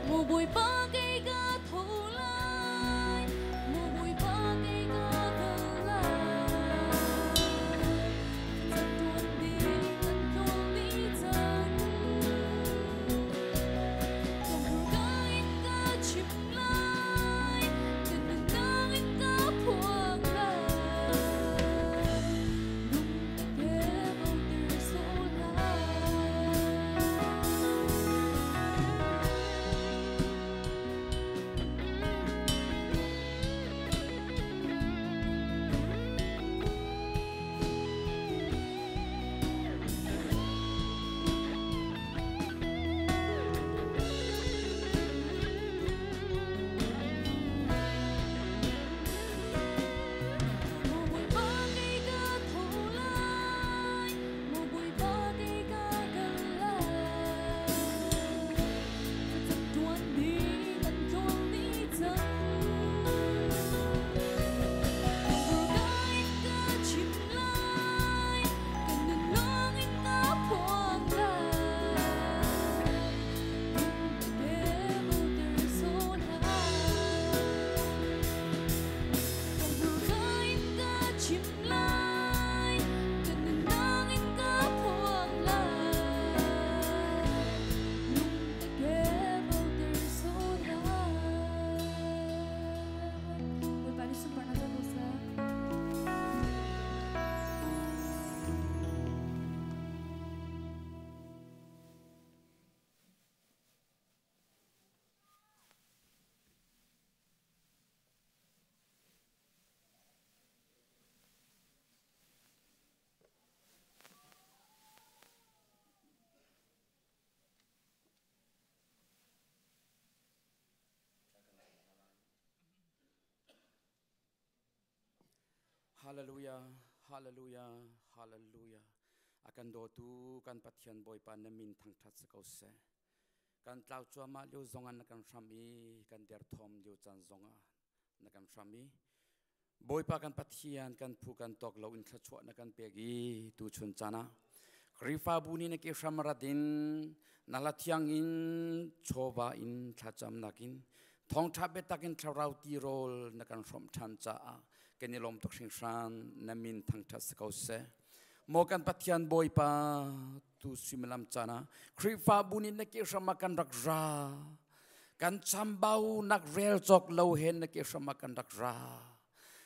Maw Bawipa kei ka tho lai, maw Bawipa kei ka kal lai. Thlacam tuan ding kan tlawl dih cang. Ka hmurka in ka chim lai, ka nunnak in ka phuang lai. Lungtak he boter sawh lai. Maw Bawipa kei ka tho lai, maw Bawipa kei ka kal lai. Thlacam ṭuan ding an tlawl dih cang. Ka hmurka in ka chim lai, ka nunnak in ka phuang lai. Lungtak he boter sawh hlah. Ka hmurka in ka chim lai, ka nunnak in ka phuang lai. Lungtak he boter sawh hlah. Bawipa nih sunparnak co ko seh. Hallelujah, hallelujah, hallelujah. A kan dawtu kan Pathian Bawipa na min thangṭhat si ko seh. Kan tlau cuahmah lio zongah na kan hram i kan derthawm lio caan zongah na kan hram i Bawipa kan Pathian kan phu kan tawk lo in thluachuah na kan pek i tuchun caan ah Khrihfabu nih na ke hram rat in na la thiang in chawva in thlacamnak in thawngṭha biatak in thlarau tirawl na kan hrawmh ṭhan caah kan i lawm tuk hringhran na min thangṭhat si ko seh. Maw kan Pathian Bawipa tu suimilam caan ah Khrihfabu nih na ke hram ah kan rak ra. Kan chambau nak rel cawk lo hen na ke hram ah kan rak ra.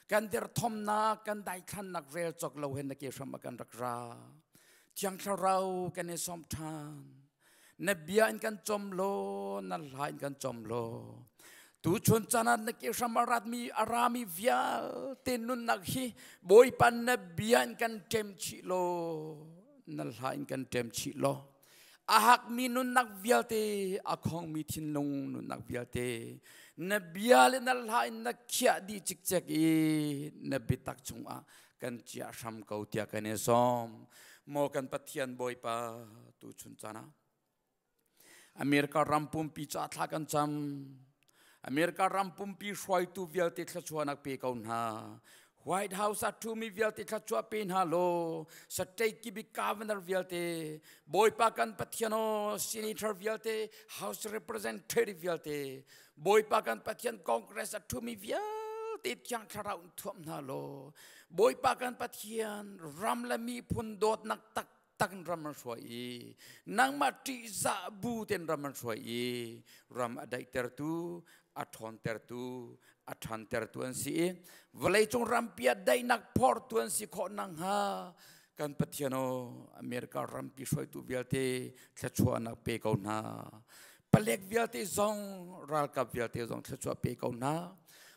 Kan derthawmnak, kan daithlannak rel cawk lo hen na ke hram ah kan rak ra. Thiang Thlarau kan i sawm ṭhan. Na bia in kan cawm law, na hla in kan cawm law. Tuchun caan ah na ke hram a ratmi a rami vialte nunnak hi Bawipa na bia in kan ṭem chih law, na hla in kan ṭem chih law. A hakmi nunnak vialte, a khongmi thinlung nunnak vialte, na bia le na hla in na khiah dih cikcek i na biatak chungah kan chiah hram ko tiah kan i sawm. Maw kan Pathian Bawipa tuchun caan ah America ram pumpi ca thla kan cam. America ram pumpi hruaitu vialte thluachuahnak pe ko hna. White House ah ṭhumi vialte thluachuah pe hna law, state kip governor vialte, Bawipa kan Pathian aw, senator vialte, House representative vialte, Bawipa kan Pathian Congress a ṭhumi vialte Thiang Thlarau in thuam hna law Bawipa kan Pathian ram le miphun dawtnak taktak in ram an hruai i nangmah ṭihzah bu tein ram an hruai i ram a daihtertu a ṭhawntertu a ṭhantertu an si i vawleicung rampi ah daihnak phortu an si khawh nakhnga kan Pathian aw America rampi hruaitu vialte thluachuahnak pe ko hna palek vialte zong ralkap vialte zong thluachuah pe ko hna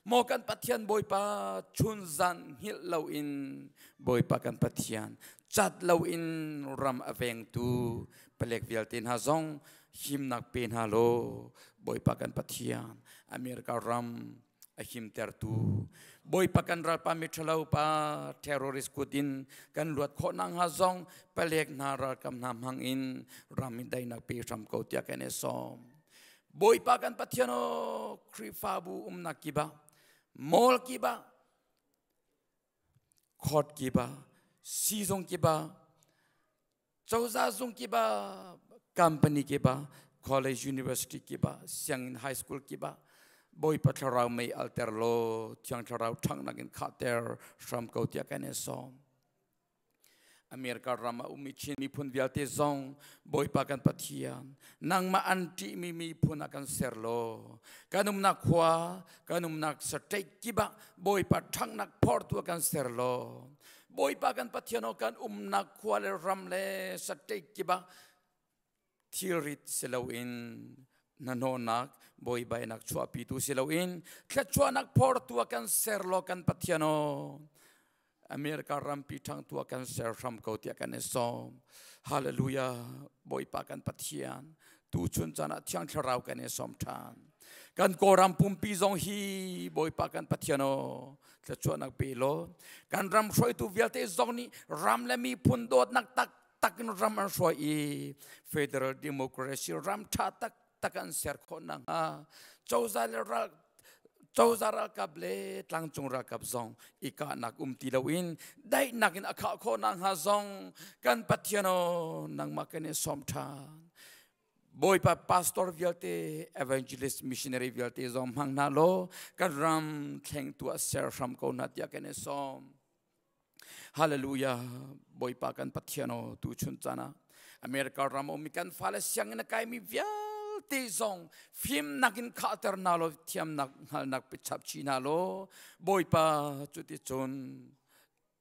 maw kan Pathian Bawipa chun zan hngilh loin Bawipa kan Pathian cat loin ram a vengtu palek vialte hna zong himnak pe hna law Bawipa kan Pathian America ram a himtertu Bawipa kan ralpa miṭhalo pa terrorist kut in kan luat khawh nakhnga zong palek hna ralkap hna hmang in ram in daihnak pe hram ko tiah kan i sawm. Bawipa kan Pathian aw Khrihfabu umnak kip ah mall kip ah court kip ah siizung kip ah cozah zung kip ah company kip ah College University kip ah, sianginn high school kip ah Bawipa thlarau mei alter law Thiang Thlarau ṭhanghnak in khahter hram ko tiah kan in sawm. America ram ah ummi Chin miphun vialte zong Bawipa kan Pathian, nangmah an ṭihmi miphun ah kan ser law kan umnak khua, kan umnak state kip ah Bawipa ṭhanghnak phortu ah kan ser law Bawipa kan Pathian aw, kan umnak khua le ram le state kip ah thilrit si loin hnahnawhnak, buaibainak chuahpitu si loin thluachuahnak phortu ah kan ser law kan Pathian aw, America rampi ṭhangtu ah kan ser hram ko tiah kan i sawm. Hallelujah. Bawipa kan Pathian, tuchun caan ah Thiang Thlarau kan i sawm ṭhan. Kan Kawlram pumpi zong hi Bawipa kan Pathian aw, thluachuahnak pe law kan ram hruaitu vialte zong nih ram le miphun dawtnak tak tak in ram an hruai i federal democracy ram ṭha tak tak an ser khawh nakhnga cozah le ral cozah ralkap le tlangcung ralkap zong i kahnak um ti loin daihnak in a khah khawh nakhnga zong kan Pathian aw, nangmah kan i sawm ṭhan. Bawipa, pastor vialte, evangelist, missionary vialte zong hmang hna law kan ram thlengtu ah ser hram ko hna tiah kan i sawm. Hallelujah. Bawipa kan Pathian aw, tu chun caan ah America ram ummi kan fale, sianginn a kaimi vialte zong fimnak in khahter hna law thiamnak, hngalhnak pe chap chih hna law Bawipa, cuticun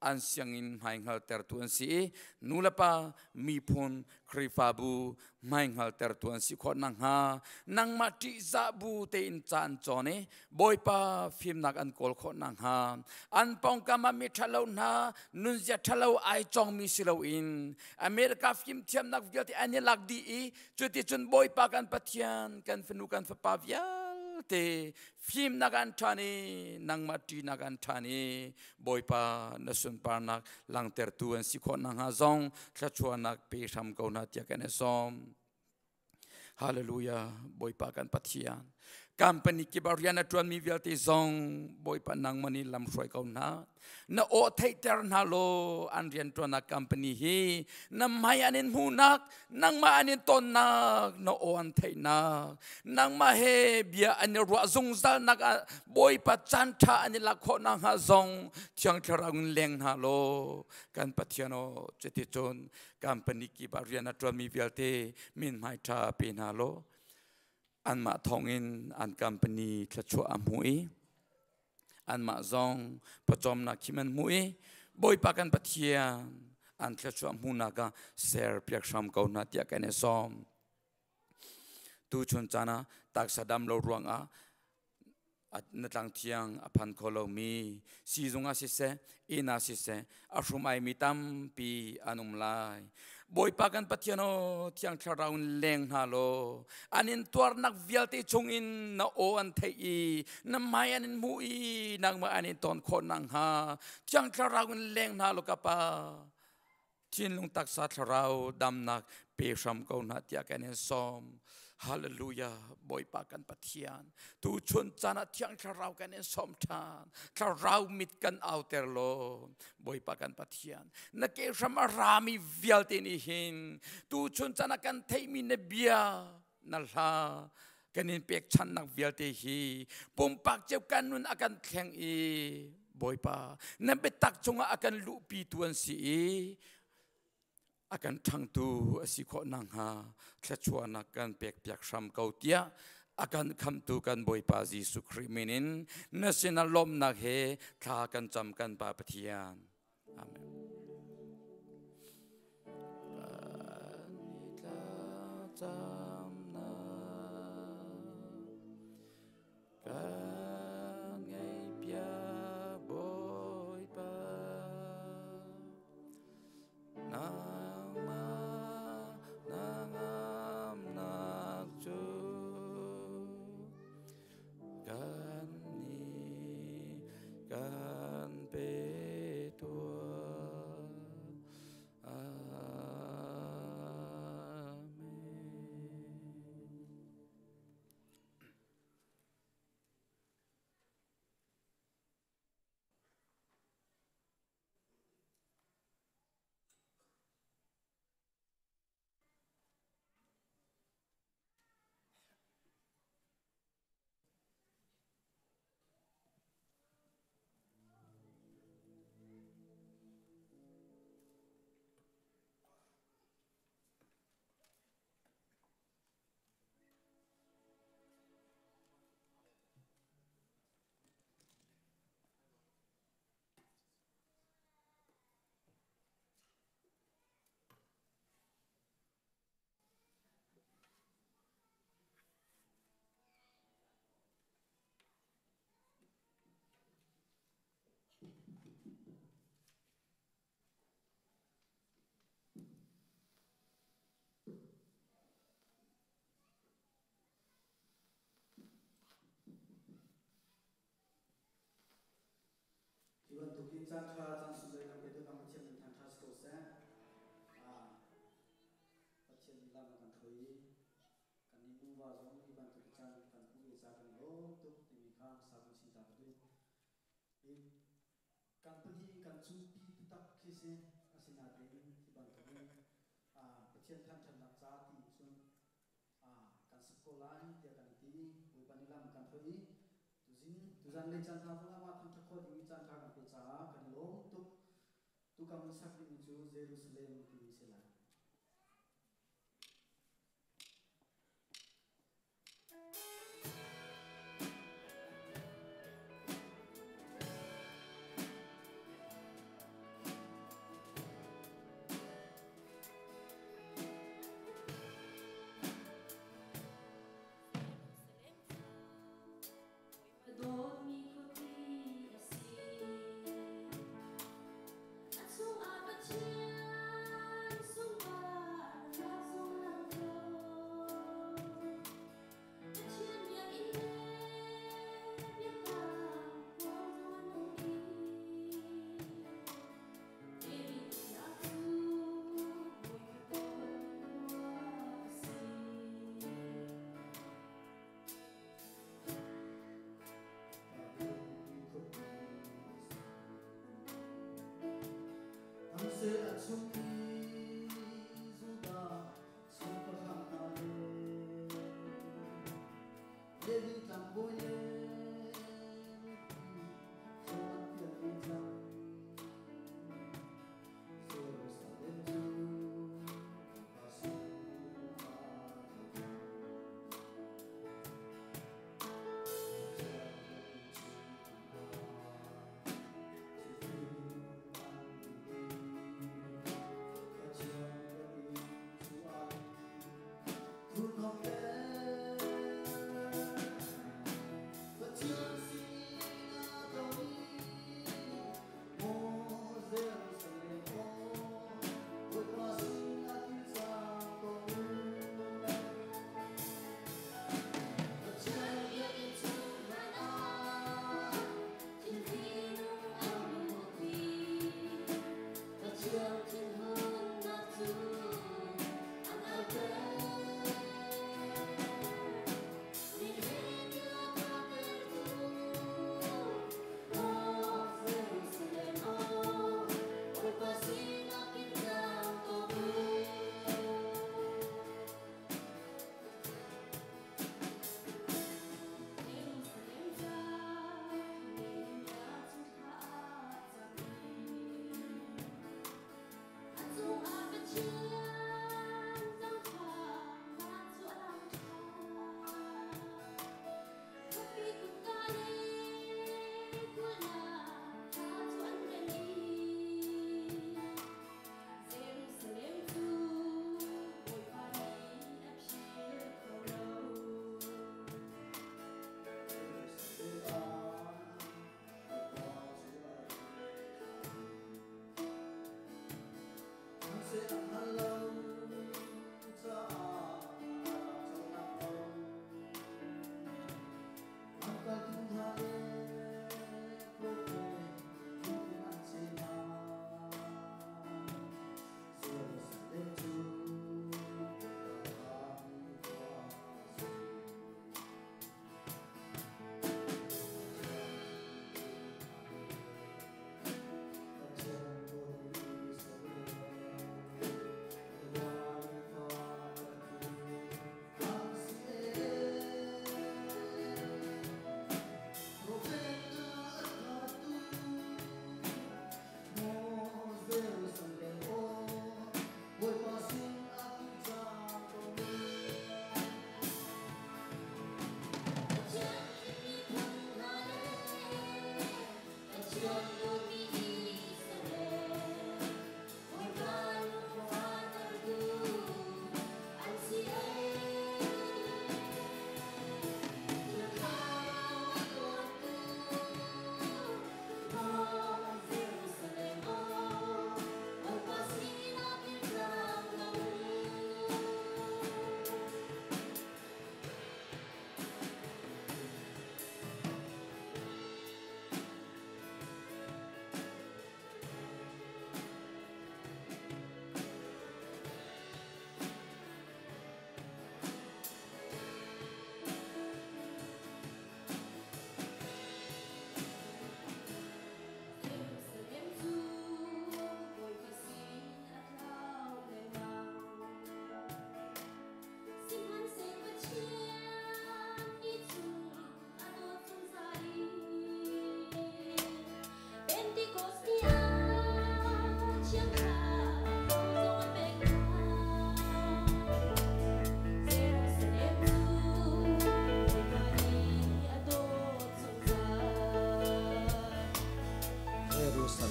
an sianginn hmaihngaltertu an si i nulepa, miphun, Khrihfabu hmaihngaltertu an si khawh nakhnga, nangmah ṭihzah bu tein ca an cawn i Bawipa fimnak an kawl khawh nakhnga, an pawngkam ah mi ṭhalo hna nunzia ṭhalo ai cawngmi si loin America fimthiamnak vialte an i lak dih i cuticun Bawipa kan Pathian, kan fanu, kan fapa vialte fimnak an ṭhan i nangmah ṭihnak an ṭhan i Bawipa na sunparnak langtertu an si khawh nakhnga zong thluachuahnak pe hram ko hna tiah kan i sawm. Hallelujah. Bawipa kan Pathian, company kip ah rian a ṭuanmi vialte zong Bawipa, nangmah nih lam hruai ko hna, na aw theihter hna law an rian ṭuannak company hi na hmai an in hmuhnak, nangmah an in tonnak, na aw an theihnak, nangmah he bia an i ruah zungzalnak ah Bawipa caan ṭha an i lak khawh nakhnga zong Thiang Thlarau in leng hna law kan Pathian aw, cuticun company kip ah rian a ṭuanmi vialte min hmai ṭha pe hna law anmah thawngin an company thluachuah a hmu i anmah zong pawcawmnak khim an hmu i Bawipa kan Pathian, an thluachuah hmuhnak ah ser piak hram ko hna tiah kan i sawm. Tuchun caan ah taksa dam lo ruangah na tlang thiang a phan kho lomi, siizung ah siseh, inn ah siseh, a hrum aimi tampi an um lai. Bawipa kan Pathian aw, Thiang Thlarau in leng hna law an in tuarnak vialte chungin na aw an theih i na hmai an in hmuh i nangmah an in ton khawh nakhnga Thiang Thlarau in leng hna law ka Pa, thinlung, taksa, thlarau damnak pe hram ko hna tiah kan in sawm. Hallelujah. Bawipa kan Pathian, tu chun caan ah Thiang Thlarau kan in sawm ṭhan. Thlarau mit kan auter law Bawipa kan Pathian, na ke hram a rami vialte nih hin tu chun caan ah kan theihmi na bia, na hla kan in pekchannak vialte hi pumpak cio kan nun a kan thleng i Bawipa na biatak cungah a kan luhpi tu an si i a kan ṭhangtu a si khawh nakhnga thluachuahnak kan pekpiak hram ko tiah a kan khamtu kan Bawipa Jesuh Khrih min in na sinah lawmhnak he thla kan cam, kan Pa Pathian. Amen. Kan ngaihpiak, Bawipa, nangmah hnangamnak cu kan nih kan pe tuah. Amen. Tuhin caan ṭha caan sunglawi kan petu kan Pathian min thangṭha si ko seh. Pathian nih lam a kan hruai i kan nih nuva zong hi bantuk caan kan hmuh ve ca kan i lawm tuk timi kha hmasa kan chim ta ka duh. I kan pahnih kan cungpi taktak khi si asinain hi bantukin Pathian thangṭhatnak ca ti cun kan sak ko lai tiah kan i ti. Bawipa nih lam kan hruai i tuzing tuzan lei caan hna zongah mah thangṭhat khawh dingmi caan ṭha kan pe caah kan i lawm tuk. Tukam in sak dingmi cu Jerusalem timi si lai. Ka dawtmi khuapi a si. A chungah Pathian sunparnak zong lang ko. Pathian biakinn le biakam kuang zong an um i David nak cu Bawipa dawtmi khua a si. Thangse a chung i Judah siangpahrang hna le Levi tlangbawi le mipi zong an pial ve cang. Jerusalem cu Bawipa sinah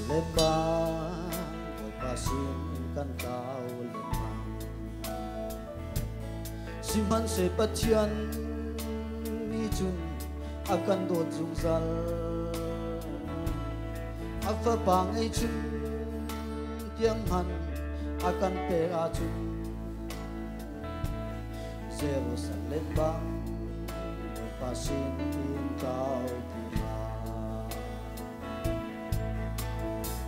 Jerusalem bang Bawipa sin kan tlau lengmang. Sihmanhseh Pathian nih cun a kan dawt zungzal. A fapa ngeihchun tiang hmanh a kan pek ahcun Jerusalem bang Bawipa sin in tlau ti hlah.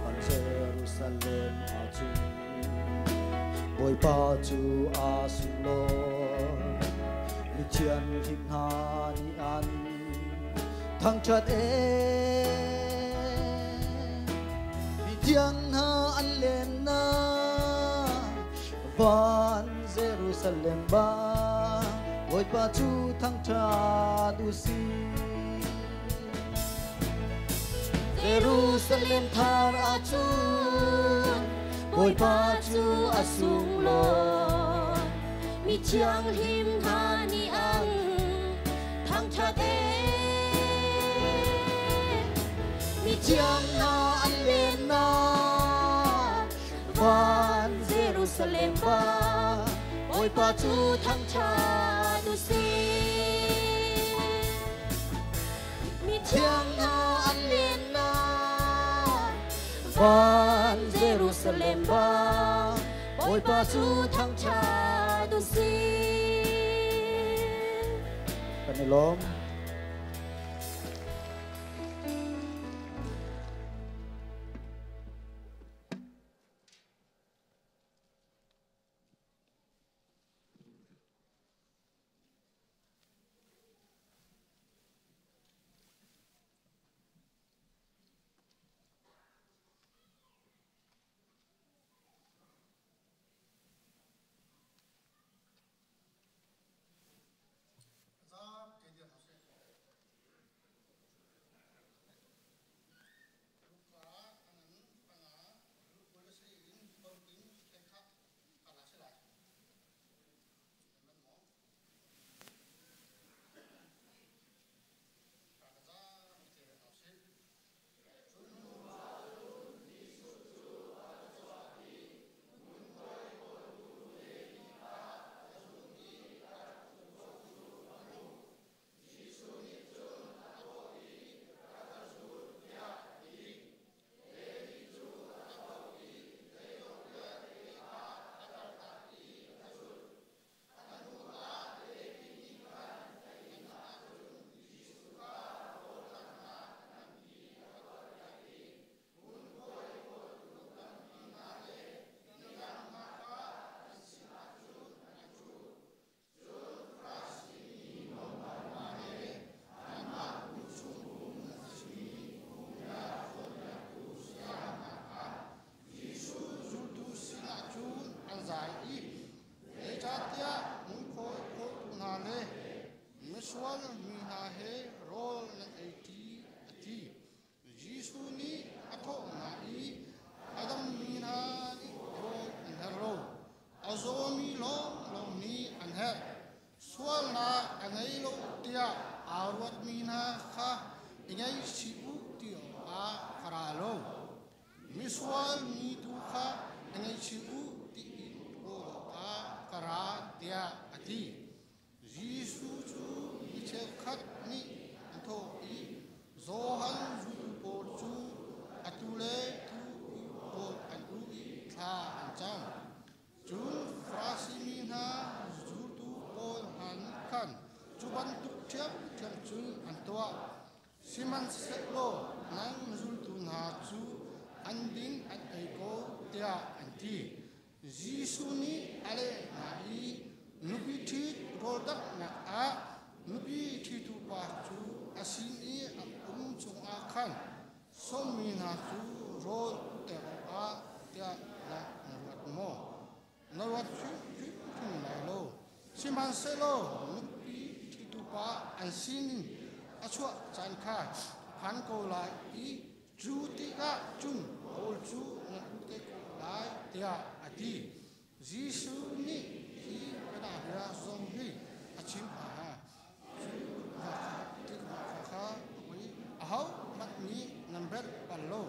Kan Jerusalem ahcun Bawipa cu aa sunglawi. Mi thianghlim hna nih an thangṭhat ee. Mi thiang hna an lennak van Jerusalem bang Bawipa cu thangṭhat u sih. Jerusalem thar ahcun Bawipa cu a sunglawi. Mi thianghlim hna nih an thangṭhat ee. Mi thiang hna an lennak van Jerusalem bang Bawipa cu thangṭhat u sih. Mi thiang hna an lennak van Jerusalem bang Bawipa cu thangṭhat u sih. Kan i lawm. Zultu sinah cun an zai i, Zeicahtiah ngunkhuai khawltu hna le misual mi hna he rawl nan ei ṭi, a ti. Jesuh nih a thawh hna i, A dammi hna nih rawl an herh lo, a zawmi lawnglawng nih an herh. Sualnak a ngei lo tiah aa ruatmi hna kha i ngaihchih u ti awkah ka ra lo. Misual mi tu kha i ngaihchih u ti in kawl awkah ka ra tiah a ti. Jesuh cu mi cheukhat nih an thawh i Johan zultu pawl cu atu le tu rawl an duh i thla an cam. Cun Farasi mi hna zultu pawl hna nih khan cu bantuk ṭhiamṭhiam cun an tuah. Sihmanhsehlaw nang zultu hna cu an ding an ei ko tiah an ti. Jesuh nih a leh hna i nupi ṭhit rawldanghnak ah nupi ṭhitu pa cu a sin i a um chungah khan sawmmi hna cu rawl pek awkah tiah dah na ruat maw? Na ruat hrimhrim lai lo. Sihmanhsehlaw nupi ṭhitu pa an sinin a chuah caan kha phan ko lai i cu tikah cun rawl cu nan u te ko lai tiah a ti. Jesuh nih hi bianabia zong hi a chim hna. Cu kha ahohmanh nih nan relh bal lo.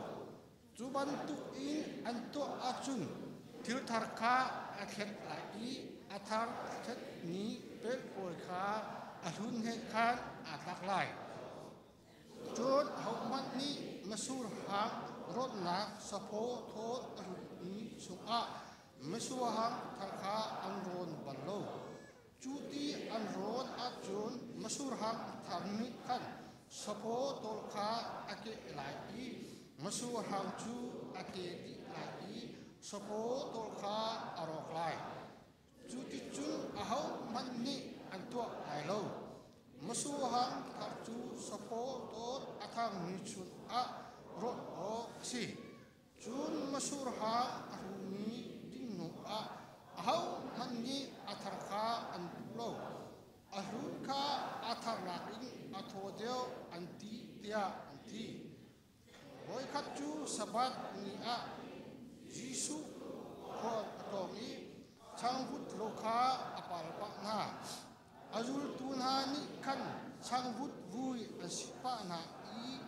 Cu bantukin an tuah ahcun thil thar kha a thlet lai i a thar thletmi pelpawi kha a hlun he khan aa tlak lai. Cun ahohmanh nih masur hang rawnhnak saphaw thawl a hlutmi chungah mitsur hang thar kha an rawn bal lo. Cu ti an rawn ahcun masur hang thar nih khan saphaw tawl kha a keh lai i masur hang cu a ke dih lai i saphaw tawl kha a rawk lai. Cuticun ahohmanh nih an tuah lai lo. Masur hang thar cu saphaw tawl a thangmi chungah rawnh awk a si. Cun masur hang a hrumi ding hnuah ahohmanh nih a thar kha an duh lo. A hlun kha a thar nakin a thaw deuh an ti tiah an ti. Voikhat cu Sabbath ni ah Jesuh khual a tlawng i changvut lo kha a pal pah hna. A zultu hna nih khan changvut vui an sih pah hna i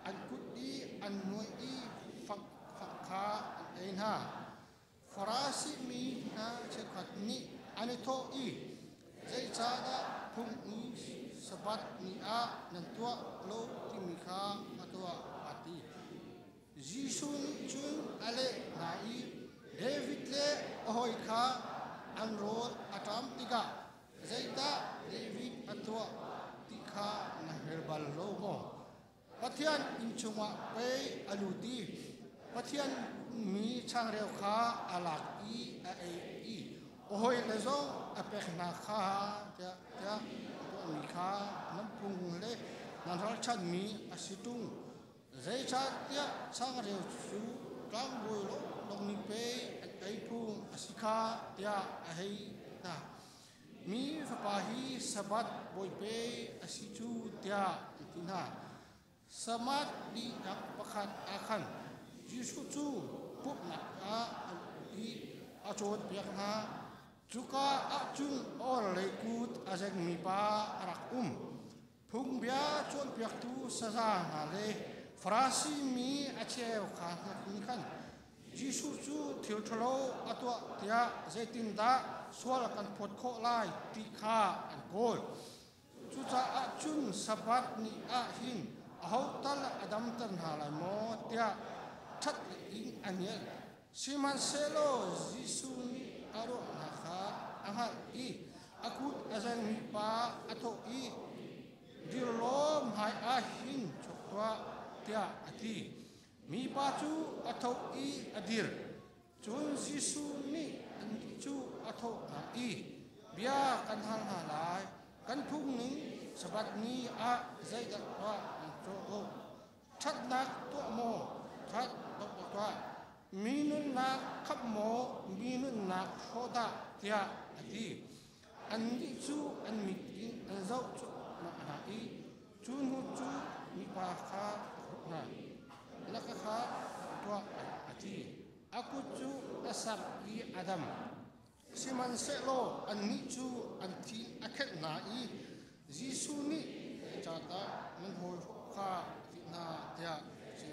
an kut i an nuai i fang kha an ei hna. Farasi mi hna cheukhat nih an i thawh i, Zeicahdah phung i Sabbath ni ah nan tuah lo timi kha a tuah, a ti. Jesuh nih cun a leh hna i, David le a hawi kha an rawl a ṭam tikah zeidah David a tuah ti kha na hngal bal lo maw? Pathian inn chungah pei a lut i Pathian mi changreu kha a lak i a ei i a hawile zong a pek hna kha tiah tiah a tuahmi kha nan phung le nan ralchanhmi a si ṭung. Zeicahtiah changreu cu tlangbawi lawnglawng nih pei an ei phung a si kha tiah a hei hna. Mi fapa hi Sabbath bawi pei a si cu tiah an ti hna. Sabbath dihnak pakhat ah khan Jesuh cu pumhnak ah a lut i a cawnpiak hna. Cuka ah cun orhlei kut a zengmi pa a rak um. Phungbia cawnpiaktu saza hna le Farasi mi a cheu kha hna nih khan Jesuh cu thil ṭhalo a tuah tiah zeitindah sual kan phawt khawh lai ti kha an kawl. Cucaah cun Sabbath ni ah hin aho tal a damter hna lai maw tiah ṭhat in an ngiat. Sihmanhsehlaw Jesuh nih a ruahnak kha a hngalh i a kut a zengmi pa a thawh i, Dir law hmaiah hin chuak tuah, tiah a ti. Mipa cu a tho i a dir. Cun Jesuh nih annih cu a thawh hna i, Bia kan hal hna lai. Kan phung ning Sabbath ni ah zeidah tuah nan cawh u? Ṭhatnak tuah maw? Ṭhat tuah. Mi nunnak khamh maw? Mi nunnak hrawh dah? tiah a ti. Annih cu an mit in an zoh cuahmah hna i cu hnu cu mipa kha a hruh hna. Na ka kha tuah a ti. A kut cu a sak i a dam. Sihmanhsehlaw annih cu an thin a khenh hna i Jesuh nih zeicahdah nan hawi hrawh kha a ti hna tiah a ti.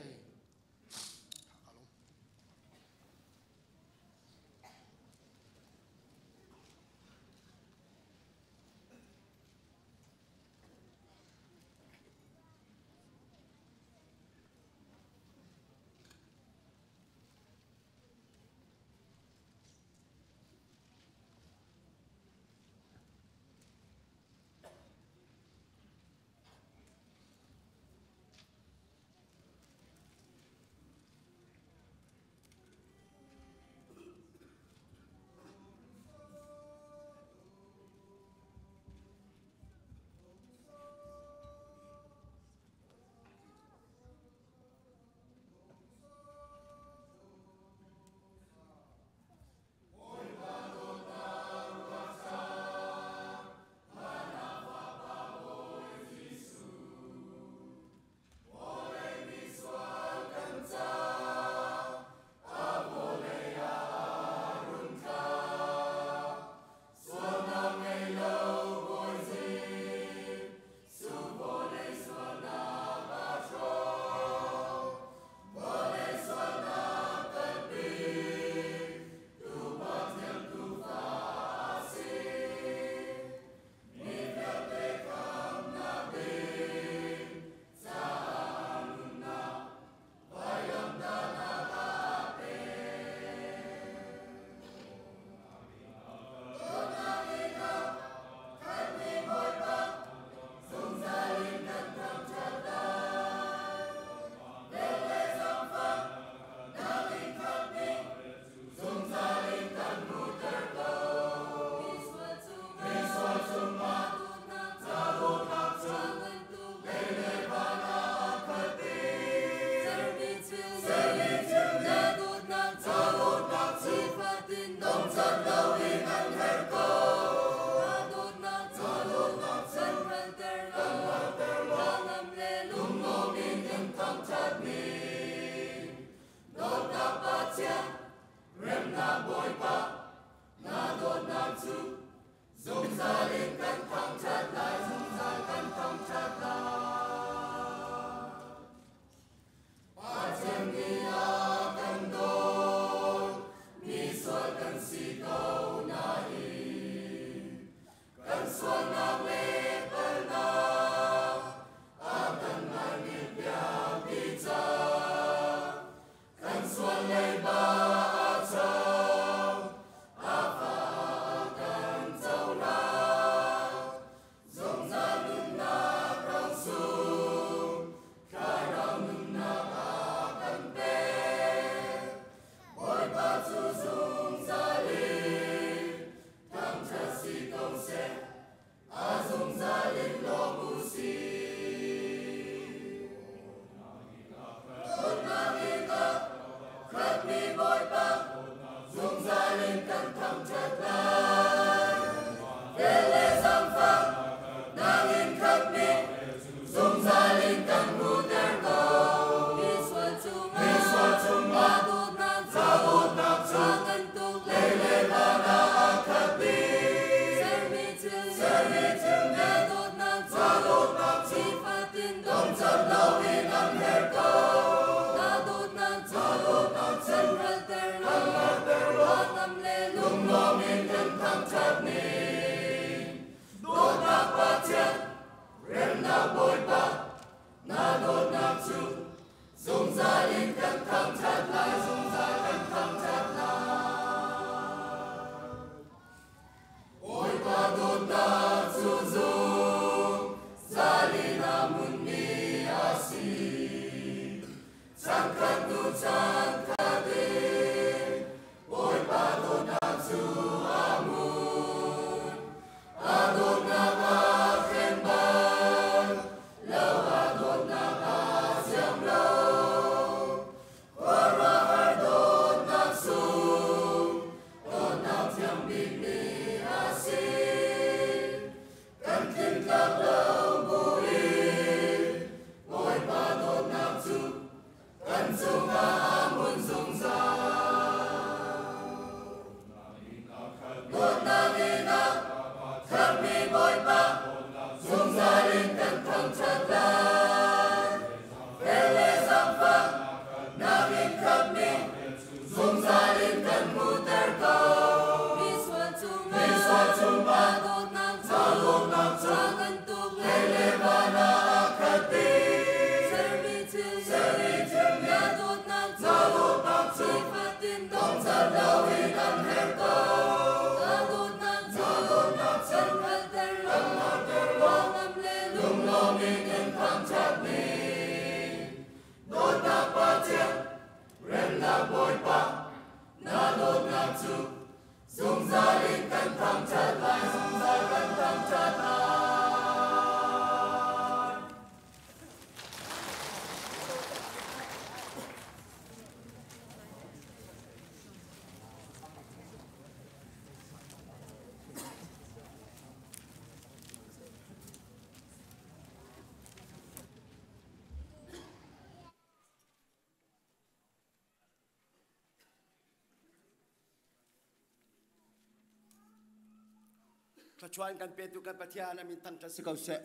Thluachuah kan petu kan Pathian amin thangṭhat si ko seh.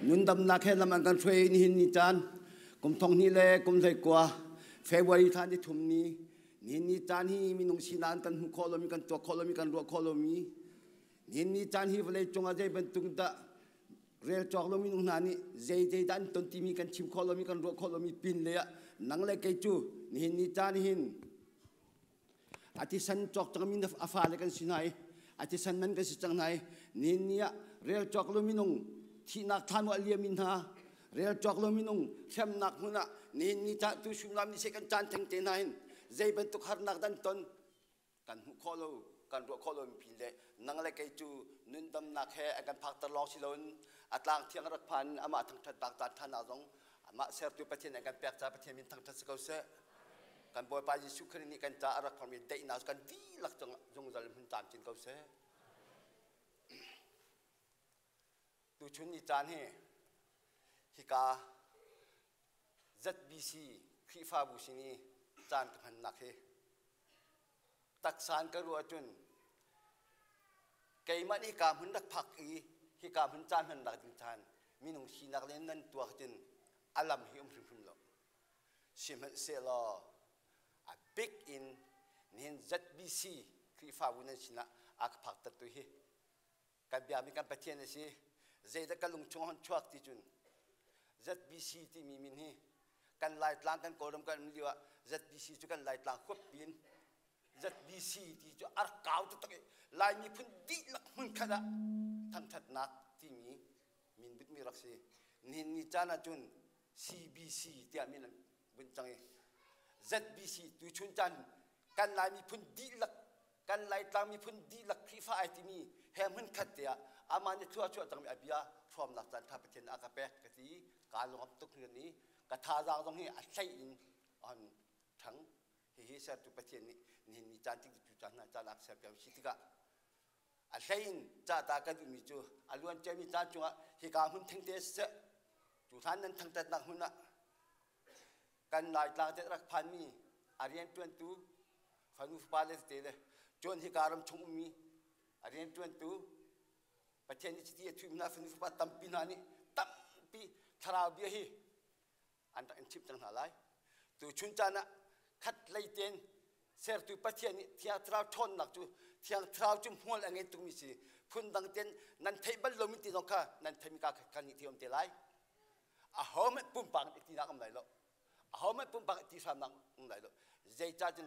Nundamnak he lam an kan hruai nihin ni caan kum thong hnih le kum hlei kua February thla ni thum ni nihin ni caan hi minung sinak kan hmuh khawh lomi kan tuak khawh lomi kan ruah khawh lomi nihin ni caan hi vawlei cungah zei bantuk dah rel cawk lo minung hna nih zei zei dah an ton timi kan chim khawh lomi kan ruah khawh lomi pin le ah nang le kei cu nihin ni caan hin a tisan cawk cangmi a fale kan si hna i a tisan man kan si cang hna i nihin ni ah rel cawk lo minung thihnak thlan ah liami hna rel cawk lo minung hremnak hmun ah nihin ni ca tu suimlam ni se kan caan theng te hna hin zei bantuk harnak dan ton kan hmuh khawh lo kan ruah khawh lo mi le nang le kei cu nundamnak he an kan phakter lawng si loin a tlang thiang rak phan amah thangṭhat bak caan ṭhan ah zong amah sertu Pathian an kan pek ca Pathian min thangṭhat si ko seh. Kan Bawipa Jesuh Khrih nih kan ca a rak phormi daihnak kan dihlak zungzal hmun camcin ko seh. Tuchun ni caan hi hika ZBC Khrihfabu sin i caan ka hmannak hi taksa in ka ruah ahcun keimah nih hika hmun rak phak i hika hmun caan hmannak ding caan minung sinak le nan tuak cun a lam hi um hrimhrim lo. Sihmanhsehlaw a bik in nihin ZBC Khrihfabu nan sinah a ka phaktertu hi kan biami kan Pathian a si. Zeidah ka lung chung hon chuak ti cun ZBC timi min hi kan Laitlang kan Kawlram kan um lio ah ZBC cu kan Laitlang huap pin ZBC ti cu a rak kau taktak i Lai miphun dihlak hmunkhat ah thangṭhatnak timi min butmi rak si. Nihin ni caan ahcun CBC tiah min an bunh cang i ZBC tuchun caan kan Lai miphun dihlak kan Laitlang miphun dihlak Khrihfa ai timi he hmunkhat te ah amah nih thlua chuah cangmi a bia hrawmnak caan ṭha Pathian a ka pek ka ti kaa lungap tuk hringhran i ka thazaang zong hi a hlei in a hon ṭhang. Hihi sertu Pathian nih nihin ni caan tik cu caan hna caan a ka serpiak si tikah a hlei in cahta ka duhmi cu a luan ciami caan cungah hika hmun thengte siseh cu hlan nan thangṭhatnak hmun ah kan Laitlang te rak phanmi a rianṭuantu fanu fapa le tete le cun hika ram chung ummi a rianṭuantu Pathian nih chiti a thuimi hna fanu fapa tampi hna nih tampi thlarau bia hi an rak in chimh cang hna lai. Tuchun caan ah khat lei tein sertu Pathian nih Thiang Thlarau ṭhawnnak cu Thiang Thlarau cu hmual a ngei tukmi si. Phundang tein nan theih bal lomi ti zong kha nan theihmi ka kan nih theih te lai. Ahohmanh pumpak in i tinak um lai lo. Ahohmanh pumpak i ti hramnak um lai lo. Zeicah cun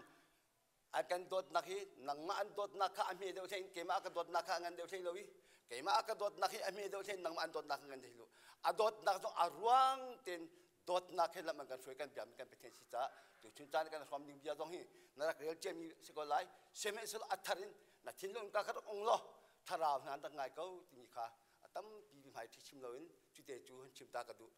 an kan dawtnak hi nangmah an dawtnak kha a hme deuh hlei in keimah a ka dawtnak kha a ngan deuh hlei lo i keimah a ka dawtnak hi a hme deuh hlei in nangmah an dawtnak kha ngan hlei lo. A dawtnak zong a ruang tein dawtnak he lam an kan hruai kan biami kan Pathian si caah tuchun caan kan hrawm ding bia zong hi na rak rel ciami si ko lai. Sihmanhsehlaw a thar in na thinlung ka kha rak ung law thlarau hna an rak ngai ko timi kha a tampi hmai ṭhi chim loin cute cu hun chim ta ka duh.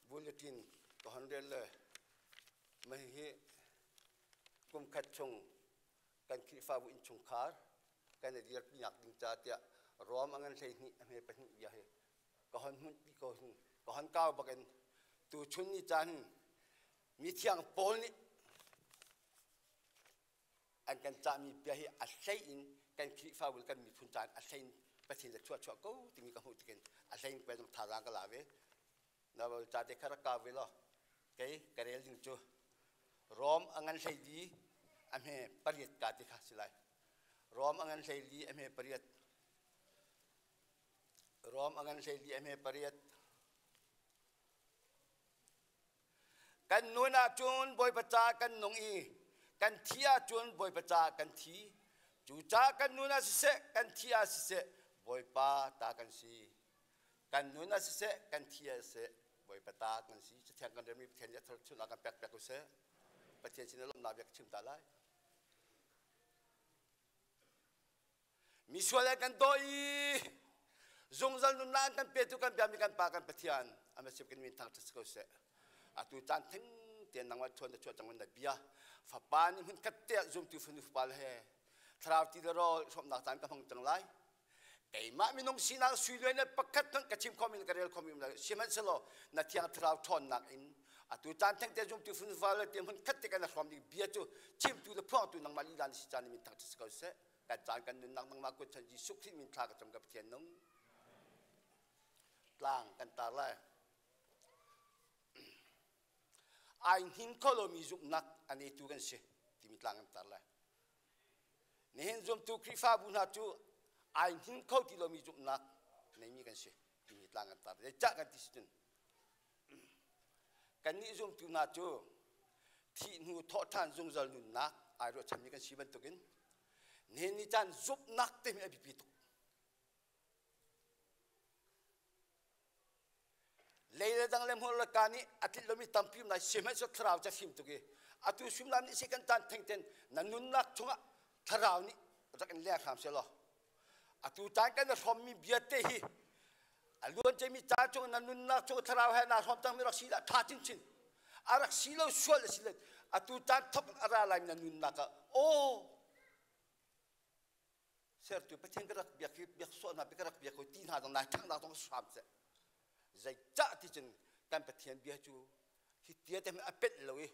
Bulletin ka hon rel le mah hi kum khat chung kan Khrihfabu innchungkhar kan i dirpinak ding ca tiah Rom a ngan 12 a hme pahnih bia hi ka hon hmunh pi ko hin ka hon kau bakin tuchun ni caan mithiang Paul nih an kan cahmi bia hi a hlei in kan Khrihfabu kan miphun caan a hlei in Pathian le chuah chuah ko timi ka hmuh tikin a hlei in pek thazaang ka la ve na ca te kha rak kau ve law kei ka rel ding cu Rom a ngan hlei li a hme pariat ka ti kha si lai Rom a ngan hlei li a hme pariat Rom a ngan hlei li a hme pariat Kan nun ahcun Bawipa ca kan nung i kan thi ahcun Bawipa ca kan thi. Cucaah kan nun ah siseh, kan thi ah siseh, Bawipa ta kan si. Kan nun ah siseh, kan thi ah siseh, Bawipa ta kan si. Cathiang kan relmi Pathian nih a thar kan pek pek u seh. Pathian sin lawmhnak bia ka chim ta lai. Misual an kan daw i zungzal nunnak an kan petu kan biami kan Pa kan Pathian amasip kan min thangṭhat si ko seh. Atu caan theng tein nangmah ṭhawn na chuah cang na bia fapa nih hmun khat te ah zumtu fanu fapa le he thlarau ti le rawl hrawmnak caan ka hmang cang lai. Keimah minung sinak sui luai na pakhat hmanh ka chim khomi ka rel khomi um lai sihmanhsehlaw na thiang thlarau ṭhawnnak in atu caan theng te zumtu fanu fapa le te hmun khat te kan hrawm ding bia cu chimtu le phuangtu nangmah lila na si caan min thangṭhat si ko seh. Kan caan kan nunnak nangmah kut chan Jesuh Khrih min thla ka cam ka Pathian nung. Tlang kan tar lai. Ai hnin kho lomi zumhnak a neitu kan si timi tlang kan tar lai. Nihin zumtu Khrihfabu hna cu ai hnin kho ti lomi zumhnak neimi kan si timi tlang kan tar. Zeicah kan ti si cun Kannih zumtu hna cu thih hnu thawhṭhan zungzal nunnak ai ruahchanmi kan si bantukin nihin ni caan zumhnak timi a biapi tuk. Lei le dang le hmur le ka nih a tlinh lomi tampi um lai sihmanhsehlaw thlarau cu a fim tuk i atu hrimlam nih si kan caan thengten na nunnak chungah thlarau nih rak in leng hram seh law Atu caan kan i hrawmmi vialte hi a luanciami caan chung na nunnak chung thlarau he naa hrawm cangmi rak si dah ṭha chinchin. A rak si lo sual a si le atu caan thok a ra lai na nunnak ah aw sertu Pathian ka rak biak hi biak sawh hna ka rak biak ko ti hna zong nai ṭhanghnak zong hram seh. Zeicah ti cun kan Pathian bia cu hi tia te a penh lo i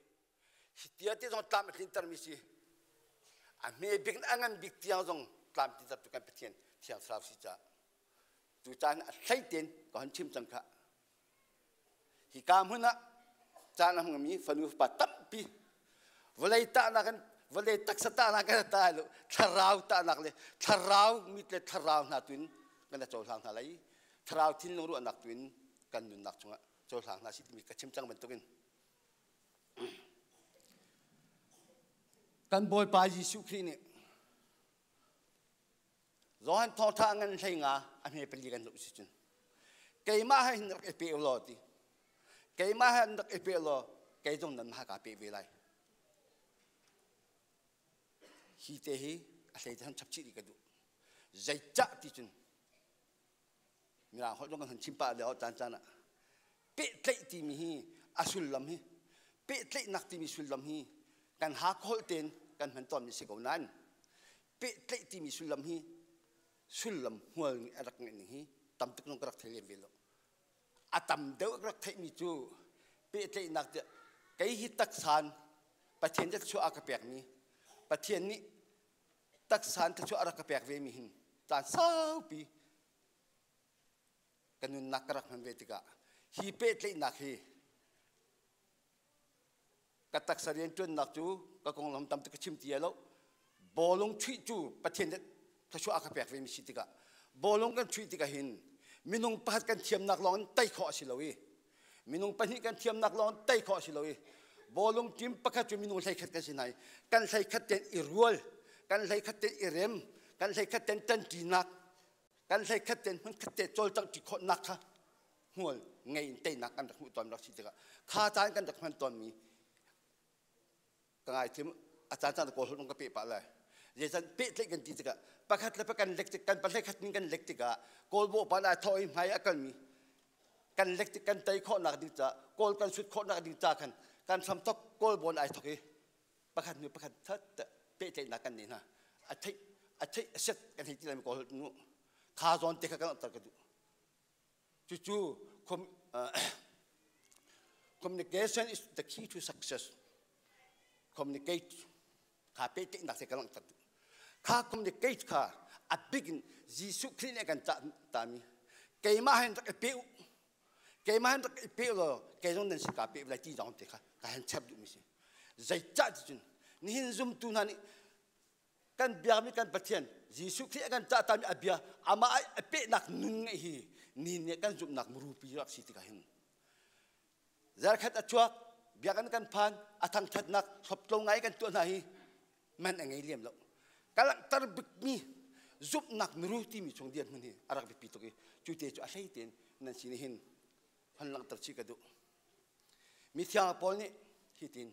hi tia te zong tlam a tlintermi si a hme bik a ngan bik tiang zong tlam tlinter tu kan Pathian thiang thlarau si caah tu caan a hlei tein ka hon chim cang kha hi ka hmun ah caan a hmangmi fanu fapa tampi vawlei tahnak in vawlei taksa tahnak kan ta lo thlarau tahnak le thlarau mit le thlarau hna tuin kan cohlang hna lai thlarau thinlung ruahnak tuin kan nunnak chungah cohlang hna si timi ka chim cang bantukin Kan Bawipa Jesuh Khrih nih Johan thawngṭha ngan hlei nga a hme pali kan zoh si cun keimah he hin rak i pe law ti keimah he rak i pe law kei zong nan ha kaa pe ve lai hi te hi a hlei te han chap chih rih ka duh zeicah ti cun Mirang holh zong kan han chim pah lio caan caan ah pehtlaih timi hi a sullam hi pehtlaihnak timi sullam hi kan hak holh tein kan hman tawnmi si ko nain pehtlaih timi sullam hi sullam hmual nih a rak ngeih ning hi tam tuk zong ka rak thei lem ve lo a tam deuh ka rak theihmi cu pehtlaihnak tiah kei hi taksan Pathian nih chuah a ka pekmi Pathian nih taksa in thluachuah a rak ka pek ve mi hin caan saupi ka nunnak ka rak hman ve tikah hi pehtlaihnak hi ka taksa rianṭuannak cu ka konglam tam tuk ka chim ti lo bawlung chuih cu Pathian nih Thluachuah a ka pek ve mi si tikah bawlung kan chuih tikah hin minung pakhat kan thiamnak lawng in tei khawh a si lo i minung pahnih kan thiamnak lawng in tei khawh a si lo i bawlung team pakhat cu minung hleikhat kan si hna i kan hleikhat ten i rual, kan hleikhat ten i rem, kan hleikhat ten ṭanṭinak, kan hleikhat ten hmunkhat te cawlcangh ṭi khawhnak kha hmual ngei in teinak kan rak hmuh tawn rak si tikah kha caan kan rak hman tawnmi ka ngaithiam. A caan caan kawl holh ka peh pah lai. Zeican pehtlaih kan ti tikah pakhat le pakhat kan lek tik, kan pahlei khat ning kan lek tikah kawl bawh pa lai thaw i hmai a kalmi kan lek tik, kan tei khawhnak ding ca, kawl kan sut khawhnak ding ca khan kan hram thok kawl bawn ai thok i pakhat hnu pakhat that pehtlaihnak kan nei hna. A theih a theih a set kan hei ti lai kawl holh nu kha zawn te kha kan tar ka duh. Cucu communication is the key to success. Communicate kha pehtlaihnak te ka langhter duh. Kha communicate kha a big in Jesuh Khrih nih a kan cah tami keimah hen rak i pe u, keimah hen rak i pe law kei zong nan sin kaa pe lai ti zong te kha ka hen chap duhmi si. Zeicah ti cun nihin zumtu hna nih kan biakmi kan Pathian Jesuh Khrih a kan cah tami a bia amah a pehnak nun ngeih hi ni nih kan zumhnak murupi rak si tikah hin zarkhat a chuak biakinn kan phan a thangthatnak hloptlo ngai kan tuah hna hi man a ngei liam lo. Ka langhter bikmi zumhnak muru timi chung dir hmun hi a rak biapi tuk i cu te cu a hlei tein nan sin hin hon langhter chih ka duh. Mithiang Paul nih hitin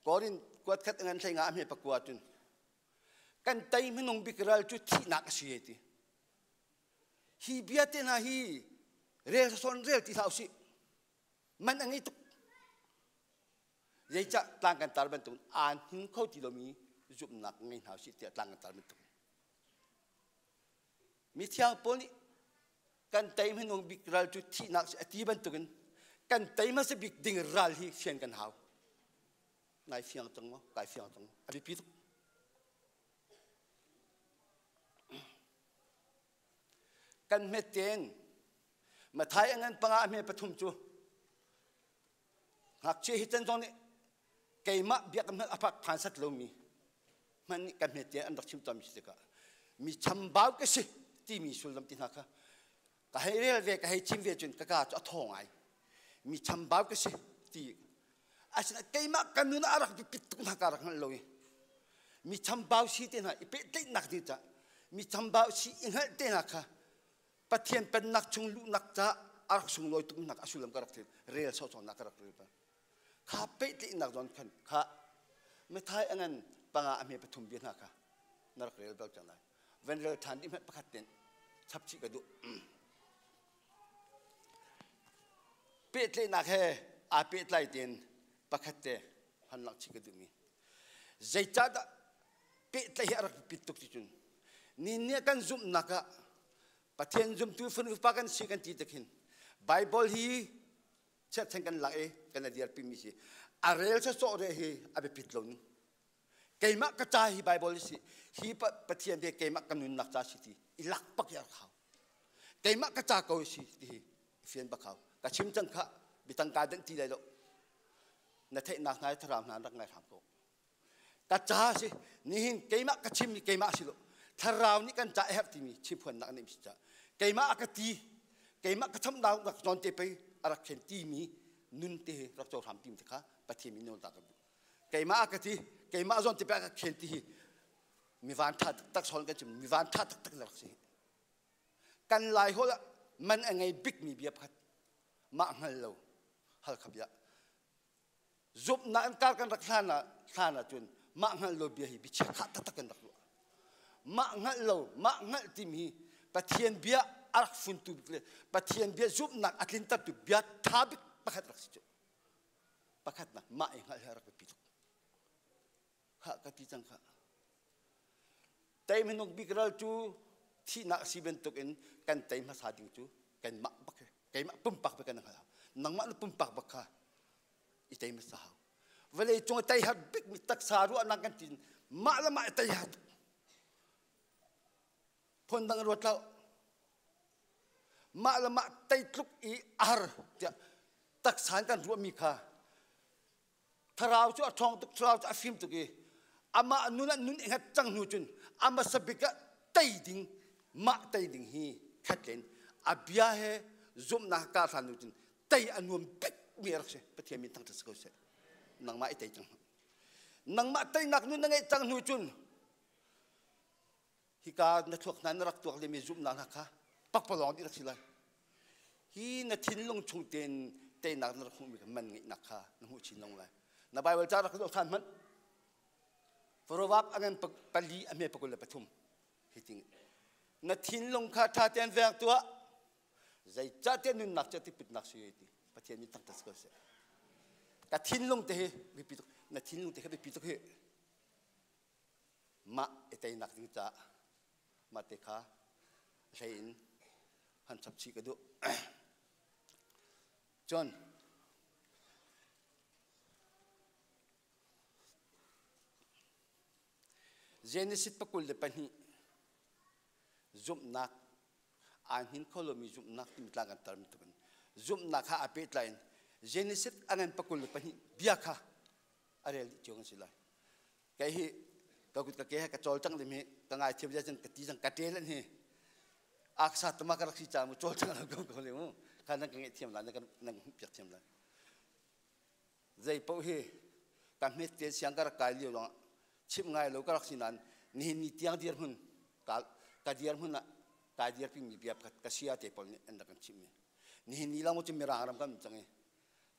Korin kuat khat ngan hlei nga a hme pakua cun kan tei minung bik ral cu thihnak a si ti. Hi bia te hna hi rel sawn rel ti hlah usih, man a ngei tuk. Zeicah tlang kan tar bantuk aan hnin kho ti lomi zumhnak ngei hna usih tiah tlang kan tar bantuk. Mithiang Paul nih kan tei hmanung bik ral cu thihnak a ti bantukin kan tei hmasa bik ding ral hi fian kan hau. Nai fiang cang maw? Kai fiang cang. A biapi tuk. Kan hmet tein Mathai a ngan panga a hme pathum cu ngakchia hi can zong nih keimah biakam hmanh a phak phan sat lomi hmanh nih kan hmet tein an rak chim tawnmi si tikah mi chambau ka si timi sullam ti hna kha ka hei rel ve, ka hei chim ve cun ka ka cu a thaw ngai. Mi chambau ka si ti asina keimah ka nun a rak biapit tuk hna ka rak hngalh lo i mi chambau si te hna i pehtlaihnak ding ca mi chambau si i hngalh te hna kha Pathian pennak chung luhnak ca a rak sunglawi tuk nak a sullam ka rak thil rel sawsawnak ka rak rel pa kha pehtlaihnak zawn khan kha mithai angan panga a hme pathum bia hna kha na rak rel bal cang lai. Van rel ṭhan dih hmanh pakhat ten chap chih ka duh. Pehtlaihnak he aa pehtlai tein pakhat te han lak chih ka duhmi. Zeicahdah pehtlaih hi a rak biapit tuk ti cun ni nih kan zumhnak ah Pathian zumtu fanu pa kan si kan ti tik hin Bible hi chiatchan kan lak i kan a dirpi mi si a rel sawsawh re hi a biapit lo ning. Keimah ka ca hi Bible si hi Pathian he keimah ka nunnak ca si ti i lak pak hi a hau. Keimah ka ca ko si ti hi fian bak hau. Ka chim cang kha bitang ka den ti lai lo. Na theihnak hna thlarau hna rak ngai hram ko. Ka ca si nihin keimah ka chim mi keimah si lo, thlarau nih kan ca a herh timi chimphuannak nih si ca keimah a ka ti, keimah ka chamdau rak zawn te pei a rak khen timi nun te hi rak cohram tim te kha Pathian min nawl ta ka duh. Keimah a ka ti, keimah zawn te pei a ka khen ti hi mi van tha taktak sawn kan chim, mi van tha taktak rak si. Kan lai hol ah man a ngei bik mi bia pakhat mah hngal lo hal kha bia zumhnak in kar kan rak hlan ah hlan ahcun mah hngalh lo bia hi biachia khah taktak kan rak ruah. Mah hngalh lo, mah hngalh timi hi Pathian bia a rak funtu bik le Pathian bia zumhnak a tlintertu bia tha bik pakhat rak si cu. Pakhatnak mah i hngalh hi a rak biapi tuk. Khah ka ti cang khah. Tei minung bik ral cu thihnak a si bantuk in kan tei hmasa ding cu kanmah bak hi keimah pumpak bak kan hngal hau. Nangmah na pumpak bak kha i tei hmasa hau. Vawlei cung i tei har bikmi taksa ruahnak kan ti mah le mah i tei har tuk. Phun dang ruat lo. Mah le mah tei tluk i a har tiah taksa in kan ruahmi kha thlarau cu a ṭhawng tuk, thlarau cu a fim tuk i amah nun ah nun i hngat cang hnu cun a hmasa bik ah Tei ding mah tei ding hi khat len a bia he zumhnak ka hlan nu cun tei a nuam bik mi rak si. Pathian min thangṭhat si ko seh. Nangmah i tei cang. Nangmah teinak nun na ngeih cang hnu cun hika na thluak hna na rak tuak lemi zumhnak hna kha pakpalawng dih rak si lai. Hi na thinlung chung tein teinak na rak hmuhmi kha man ngeihnak kha na hmuh chin long lai. Na Bible ca rak zoh ṭhan hmanh. Proverb a ngan pali a hme 23 hi ting na thinlung kha ṭha tein veng tuah zeicahtiah nunnak cu tipitnak si ti Pathian nih thangṭhat si ko seh. Ka thinlung te hi biapi tuk na thinlung te kha biapi tuk hi mah i teinak ding caah mah te kha hlei in han chap chih ka duh. Cun Genesis 22 zumhnak aa hnin kho lomi zumhnak timi tlang kan tarmi tukin zumhnak kha aa pehtlai in Genesis a ngan 22 bia kha a rel dih cio kan si lai. Kei hi ka kut ka ke he ka cawlcang lim hi ka ngai thiam zia ka ti cang ka ṭel an hi aksa tama ka rak si ca mu cawlcang lo ko ko le mu kha nan ka ngeih thiam lai nan ka piak thiam lai. Zei paoh hi ka hmet te siang ka rak kai lio lawng chimh ngai lo ka rak si nain nihin ni tiang dir hmun ka ka dir hmun ah kai dir pimi bia pakhat ka sia te pawl nih an rak kan chimh mi nihin ni lang cu mirang ram kan cang i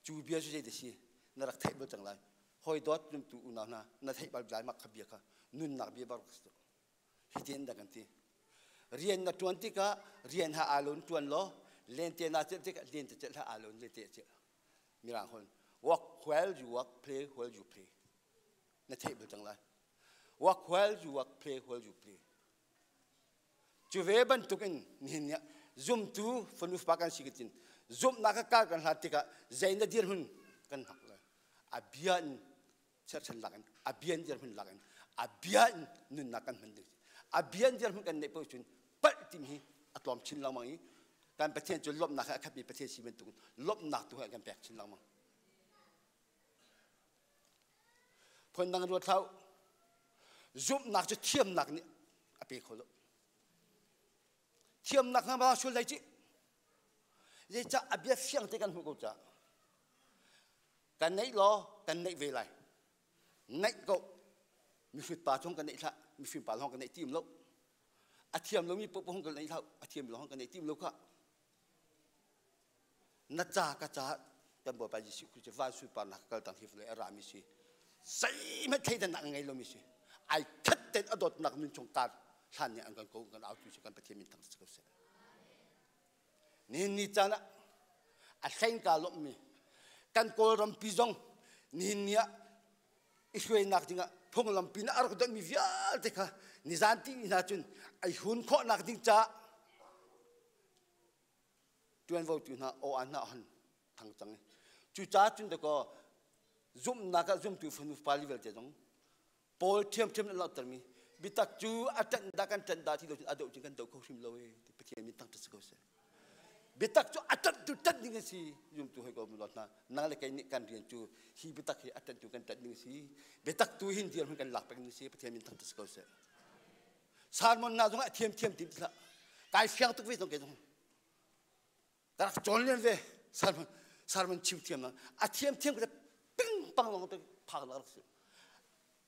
cu bia cu zei si na rak theih bal cang lai hoi dawt tu unau hna na theih bal lai mak kha bia kha nunnak bia bak hi tin dah kan ti rian na tuan tikah rian ha alun tuan law lente na celh tikah lente celh ha alun lente celh mirang hon work while you work play while you play na theih bal cang lai work while you work play while you play cu ve bantuk in nihin ni zumtu fanu fapa kan si tin zumhnak ka kal kan hlat tikah zei na dirhmun kan hak lai a bia in cherchan lak in a bia in dirhmun lak in a bia in nunnak kan hman ding a bia in dirhmun kan neih paoh cun palh timi hi a tlawm chin lengmang i kan Pathian cu lawmhnak he a khatmi Pathian si bantuk lawmhnak tu he kan pek chin lengmang phundang ruat hlah zumhnak cu thiamnak nih a pe kho lo thiamnak hna ba sul dai ci zeicah a bia fiang te kan hmuh ko ca kan neih law kan neih ve lai neih ko mihrut pa thong kan neih hlah mifim pa lawng kan neih tim lo a thiam lomi poh kan neih hlah a thiam lawng kan neih tim lo kha na ca ka ca kan Bawipa Jesuh Khrist cu van sunparnak kal tang hi vawlei a rami si zeihmanh thleidannak a ngei lomi si ai khat ten a dawtnak nun chung kar hlan nih an kan ko kan au tu si kan Pathian min thang si ko seh nihin ni caan ah a hleng ka lawmhmi kan Kawlrampi zong nihin ni ah i hruainak dingah phunglampi na a rak donhmi vialte kha nizan ti ni hna cun ai hun khawhnak ding caah ṭuanvo tu hna aw an hna hon thang cang i cucaah cun dakaw zumhnak ah zumtu fanu pali vialte zong Paul ṭhiamṭhiam an langhtermi biatak cu a ṭanh dah kan ṭanh dah ti lo cun a doh cun kan doh kho hrim lo e ti Pathian min thangṭhat si ko seh. Biatak cu a ṭanhtu ṭanh ding a si zumtu hoi ko mu hna nang le kei nih kan rian cu hi biatak hi a ṭanhtu kan ṭanh ding a si biatak tu hin dirhmun kan lak peng ding a si Pathian min thangṭhat si ko seh. Salmon na zong a thiam thiam tim ti hlah kai fiang tuk ve zong ke zong ka rak cawn len ve sermon sermon chim thiam na a thiam thiam ka ping pang long te phak la rak si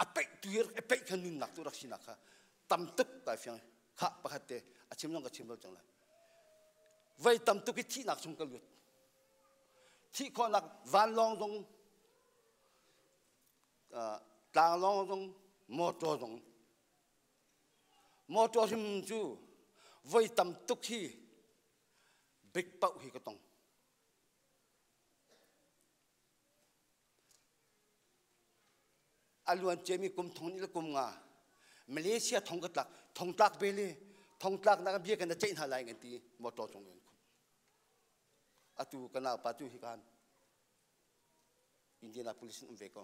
a peih tu a peih kha nunnak tu rak sinak kha tam tuk kai fiang kha pakhat te a chim zong ka chim lo cang lai voi tam tuk i thihnak chung ka lut thih khawhnak vanlawng zong tlanglawng zong motor zong Motor hrim cu voi tam tuk hi bik paoh hi ka tong. A luan ciami kum thong ni le kum nga Malaysia thong ka tlak thong tlak be le thong tlak nak bia kan ceih hna lai ngan ti motor cung in khum. Atu ka naupa tu hi kan Indianapolis in um ve ko.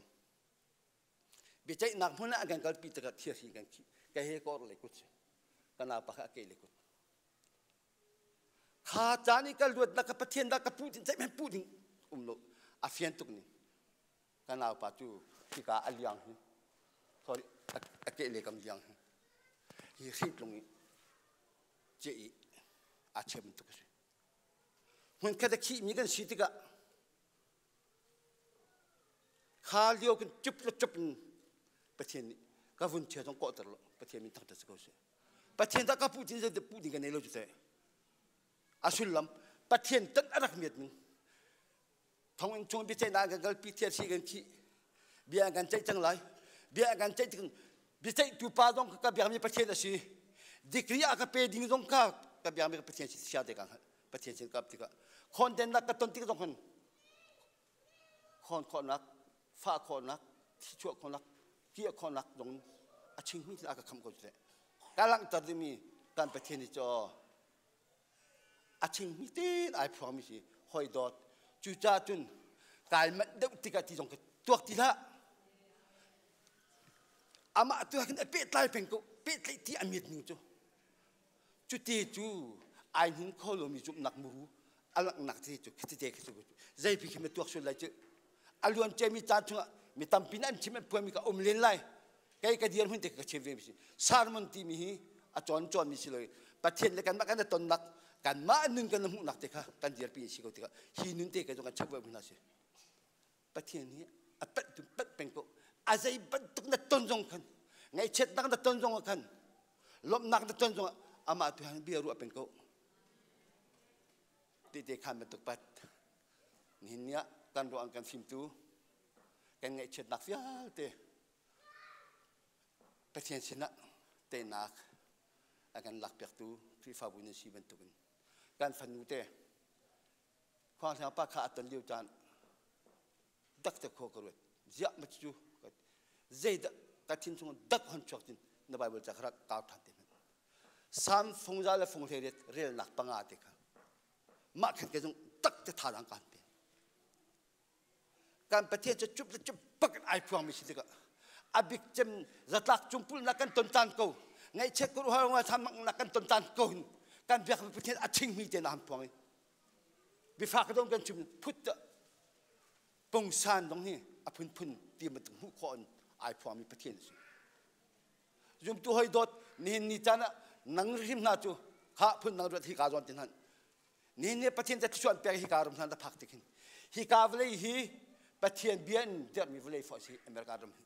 Biaceihnak hmun ah an kan kalpi tikah thirhri kan khih. Ka he ka orhlei kut si. Ka naupa kha a kehlei kut. Kha caan i ka luatnak ka Pathian dah ka puh ding zeihmanh puh ding um lo. A fian tuk ning. Ka naupa cu hika a liang hi. Sorry, a kehlei kam liang hi. Hi hritlung i. Ce i aa chia bantuk a si. Hmunkhat a khihmi kan si tikah kha lio kan cup le cup in Pathian nih ka vun chia zong kawhter lo Pathian min thangṭhat si ko seh. Pathian dah ka puh tin zei puh ding ka nei lo cu teh. A sullam Pathian tan a rak miat ning thonginn chung biaceihnak kan kalpi thial si kan khih bia kan ceih cang lai bia kan ceih tik biaceihtu pa zong ka biakmi Pathian a si degree a ka pe ding zong kha ka biakmi Pathian si sia te ka hngalh Pathian sin ka tikah khondennak ka ton tik zong khan khon khawhnak fah khawhnak thichuah khawhnak kiah khawhnak zong a chingmi thil a ka kham ko cu ka langhter dingmi kan Pathian hi cu a chingmi tein ai phuangmi si hoi dawt cucaah cun kai manh deuh tikah ti zong ka tuak ti hlah amah tu khin a pehtlai peng ko pehtlaih ti a miat ning cu cuti cu ai hnin kho lomi zumhnak muru a langhnak te cu khiti te khi cu zeipi khi ma tuak sul lai cu a luan ciami caan chungah mi tampi an chim an phuanmi ka um len lai kei ka dir hmun te ka chim ve mi si sermon timi hi a cawn cawn mi si lo Pathian le kanmah kan tonnak kanmah nun kan hmuhnak te kha kan dirpi si ko tikah hi nun te ka kan chak ve hna si Pathian hi a pet tu pet peng ko a zei bantuk na ton zong khan ngaihchiatnak na ton zong khan lawmhnak na ton zong amah tu han bia ruah peng ko te te khan bantuk pat nihin ni ah kan ruang kan fimtu kan ngaihchiatnak vialte Pathian sinah teinak a kan lakpiaktu Khrihfabu nan si bantukin kan fanu te Khuang pa kha a ton lio caan dak te kho ka ruat ziah ma cu zeidah ka thin chung dak hon chuak tin na Bible ca kha kau than te hmanh Sam fungza le fung hle relnak panga te kha mah khan ke zong tak te tha dang kan pe Kan Pathian cu cup le cup bak in ai phuangmi si tikah a bik cem zatlak cungpulnak kan ton caan ko ngaihchiat ko ruah thamangnak kan ton caan ko hin kan biak Pathian a chingmi te na han phuang i bifak dong kan chim phut pungsan dong hi a phunphun ti bantuk hmuh khawh in ai phuangmi Pathian a si zumtu hoi dawt nihin ni caan ah nang hrim hna cu kha phun nang ruat hi ka zawn tin han Nihin ni Pathian ca thluachuah an pek hika ram hna na phak tik hin hika vawlei hi Pathian bia in dirhmi vawlei fawh si America ram hi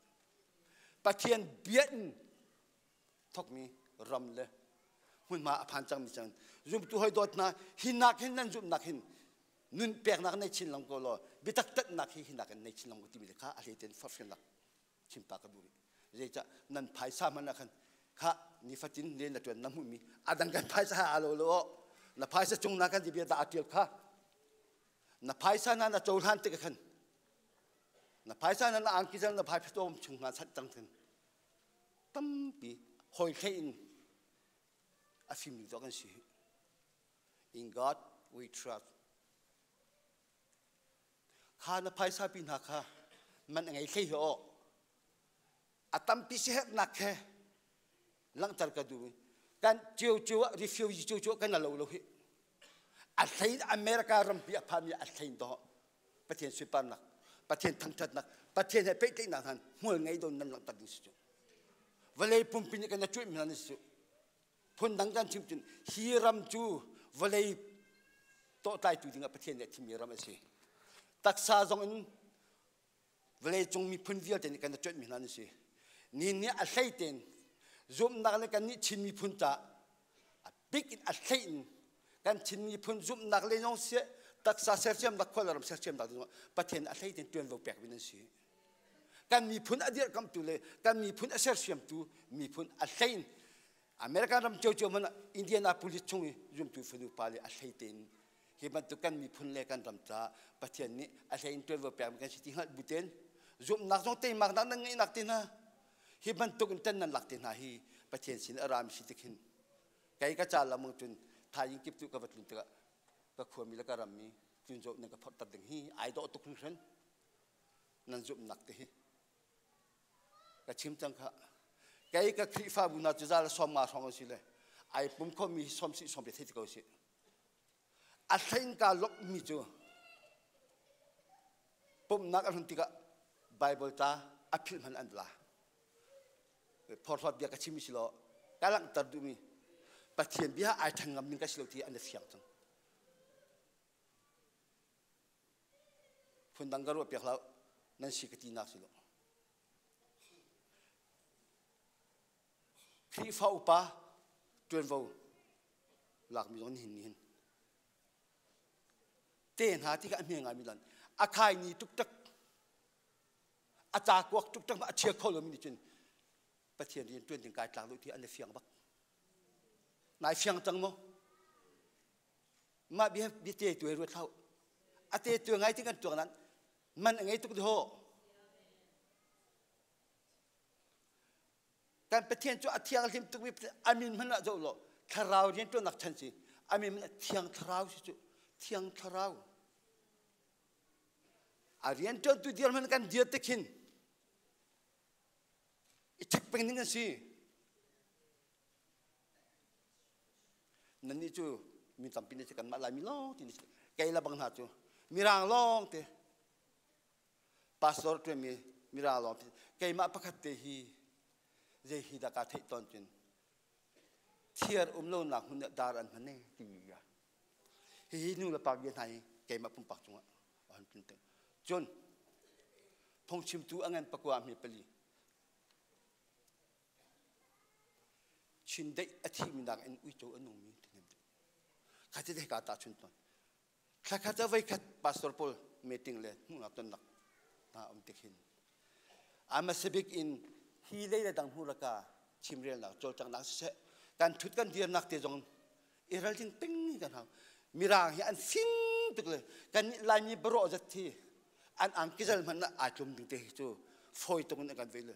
Pathian bia in thokmi ram le hmunhma a phan cangmi cang zumtu hoi dawt hna hi nak hin nan zumhnak hin nun peknak nei chin lang ko law biatak tanhnak hi hi nak in nei chin lang ko timi le kha a hlei ten forhfialnak chimpa ka duh zeicah nan phaisa hmanh ah khan kha nifatin ne na tuan na hmuhmi a dang kan phaisa ha alo lo na phaisa cung na kan bia dah a tial kha na phaisa na na cohlan tik khan na phaisa na na angki zang na phaisa tom chung nga chat cang thin tampi hoi thlei in a fim ding kan si in God we trust Kha na phaisa pi hna kha man a ngei hlei hi aw. A tampi siherhnak he langhter ka duh. Kan cio cio ah refugee cio cio kan lo lo hi. A hlei America rampi a phami a hlei do. Pathian sunparnak, Pathian thangthatnak, Pathian he pehtlaihnak han hmual ngei don nan langhter ding si cu. Vawlei pumpi nih kan na cuih mi hna si cu. Phundang kan chim cun hi ram cu vawlei tawhtlaitu dingah Pathian nih a thimmi ram a si. Taksa zong in vawlei cung miphun vialte nih kan i cuanhmi hna an si. Ni nih a hlei tein zumhnak le kannih Chin miphun ca a bik in a hlei in kan Chin miphun zumhnak le zong seh taksa sersiamnak khual ram sersiamnak ding Pathian a hlei tein tuanvo pek mi nan si. Kan miphun a dirhkamhtu le kan miphun a sersiamtu miphun a hlei in American ram ciocio hmanh ah Indianapolis chung i zumtu fanu pa le a hlei tein hi bantuk kan miphun le kan ram caah Pathian nih a hlei in ṭuanvo pekmi kan si ti hngalh bu tein zumhnak zong teimaknak nan ngeihnak te hna hi bantuk in tan nan lak te hna hi Pathian sin a rami si tik hin kei ka ca lamang cun thaizing kip tu ka va tlun tikah ka khuami le ka rammi tlun zawh nan ka phorhter ding hi ai dawh tuk hringhran nan zumhnak te hi Ka chim cang kha. Kei ka Khrihfabu hna cu za le 50 hrawng an si le ai pum khomi hi sawm sih sawm te thei ti ko sih. A hlein ka lawmhmi cu pumhnak an hun tikah Bible ta a philh hmanh an la. Phorhlawt bia ka chim si law ka langhter duhmi. Pathian bia ai ṭhen ngam ning ka si lo ti an i fiang cang. Phundang ka ruah piak hlah nan si ka ti nak si lo. Khrihfa upa ṭuanvo lakmi zong nihin nihin te hna ti kha a hme ngaimi lan a khai ni tuktak a ca kuak tuktak a chia kho lomi nih cun Pathian rian ṭuan ding kai tlak lo ti an i fiang bak. Nai fiang cang maw? Mah bia bia te tu ruat hlau. A te tu ngai ti kan tuak nan man a ngei tuk ho. Kan Pathian cu a thiang hlim tuk mi amin hman ah zo lo thlarau rian ṭuannak chan si amin hman thiang thlarau si cu thiang thlarau a rian ṭuantu dir hman kan dir te khin i check peng ding an si. Nannih cu mi tampi nih kanmah Laimi lawng ti kei la bang hna cu mirang lawng te pastor ṭuanmi mirang lawng te keimah pakhat te hi zei hi dah kaa theih tawn cun thiar um lonak hmun ah dar an hman e timi bia hihi nu le pa bia hna hi keimah pumpak cungah a hun tlun cun phungchimtu a ngan pakua hme pali chindeih a thimi nak in uico a nungmi kha te ka ta chun ton thlakhat a voi khat pastor pawl meeting le hmuhnak tonnak hna um tik hin amasabik in hi lei le dang hmu raka chimrelnak cawlcanghnak siseh kan thut kan dirnak te zong i ralring ping kan hau mirang hi an fing tuk le kan nih laimi barawh zat thi an angkizal hmanh ah aa tlum ding te hi cu fawi tuk in an kan ve le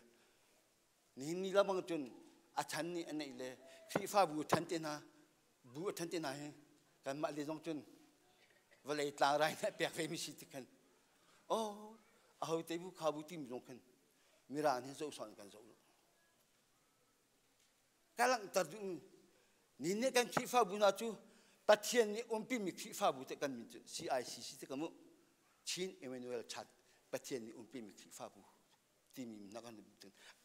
nihin ni lamang cun a chan nih a neih le Khrihfabu a ṭhan te hna bu a ṭhan te hna hi kanmah le zong cun vawlei tlangrai nih a pek ve mi si ti khan oh aho te bu kha bu timi zong khan mirang nih zoh sawn kan zoh lo ka langhter duh ni nih kan Khrihfabu hna cu Pathian nih umpimi Khrihfabu te kan min cu CICC te ka mu Chin Emmanuel Chat Pathian nih umpimi Khrihfabu timi min hna kan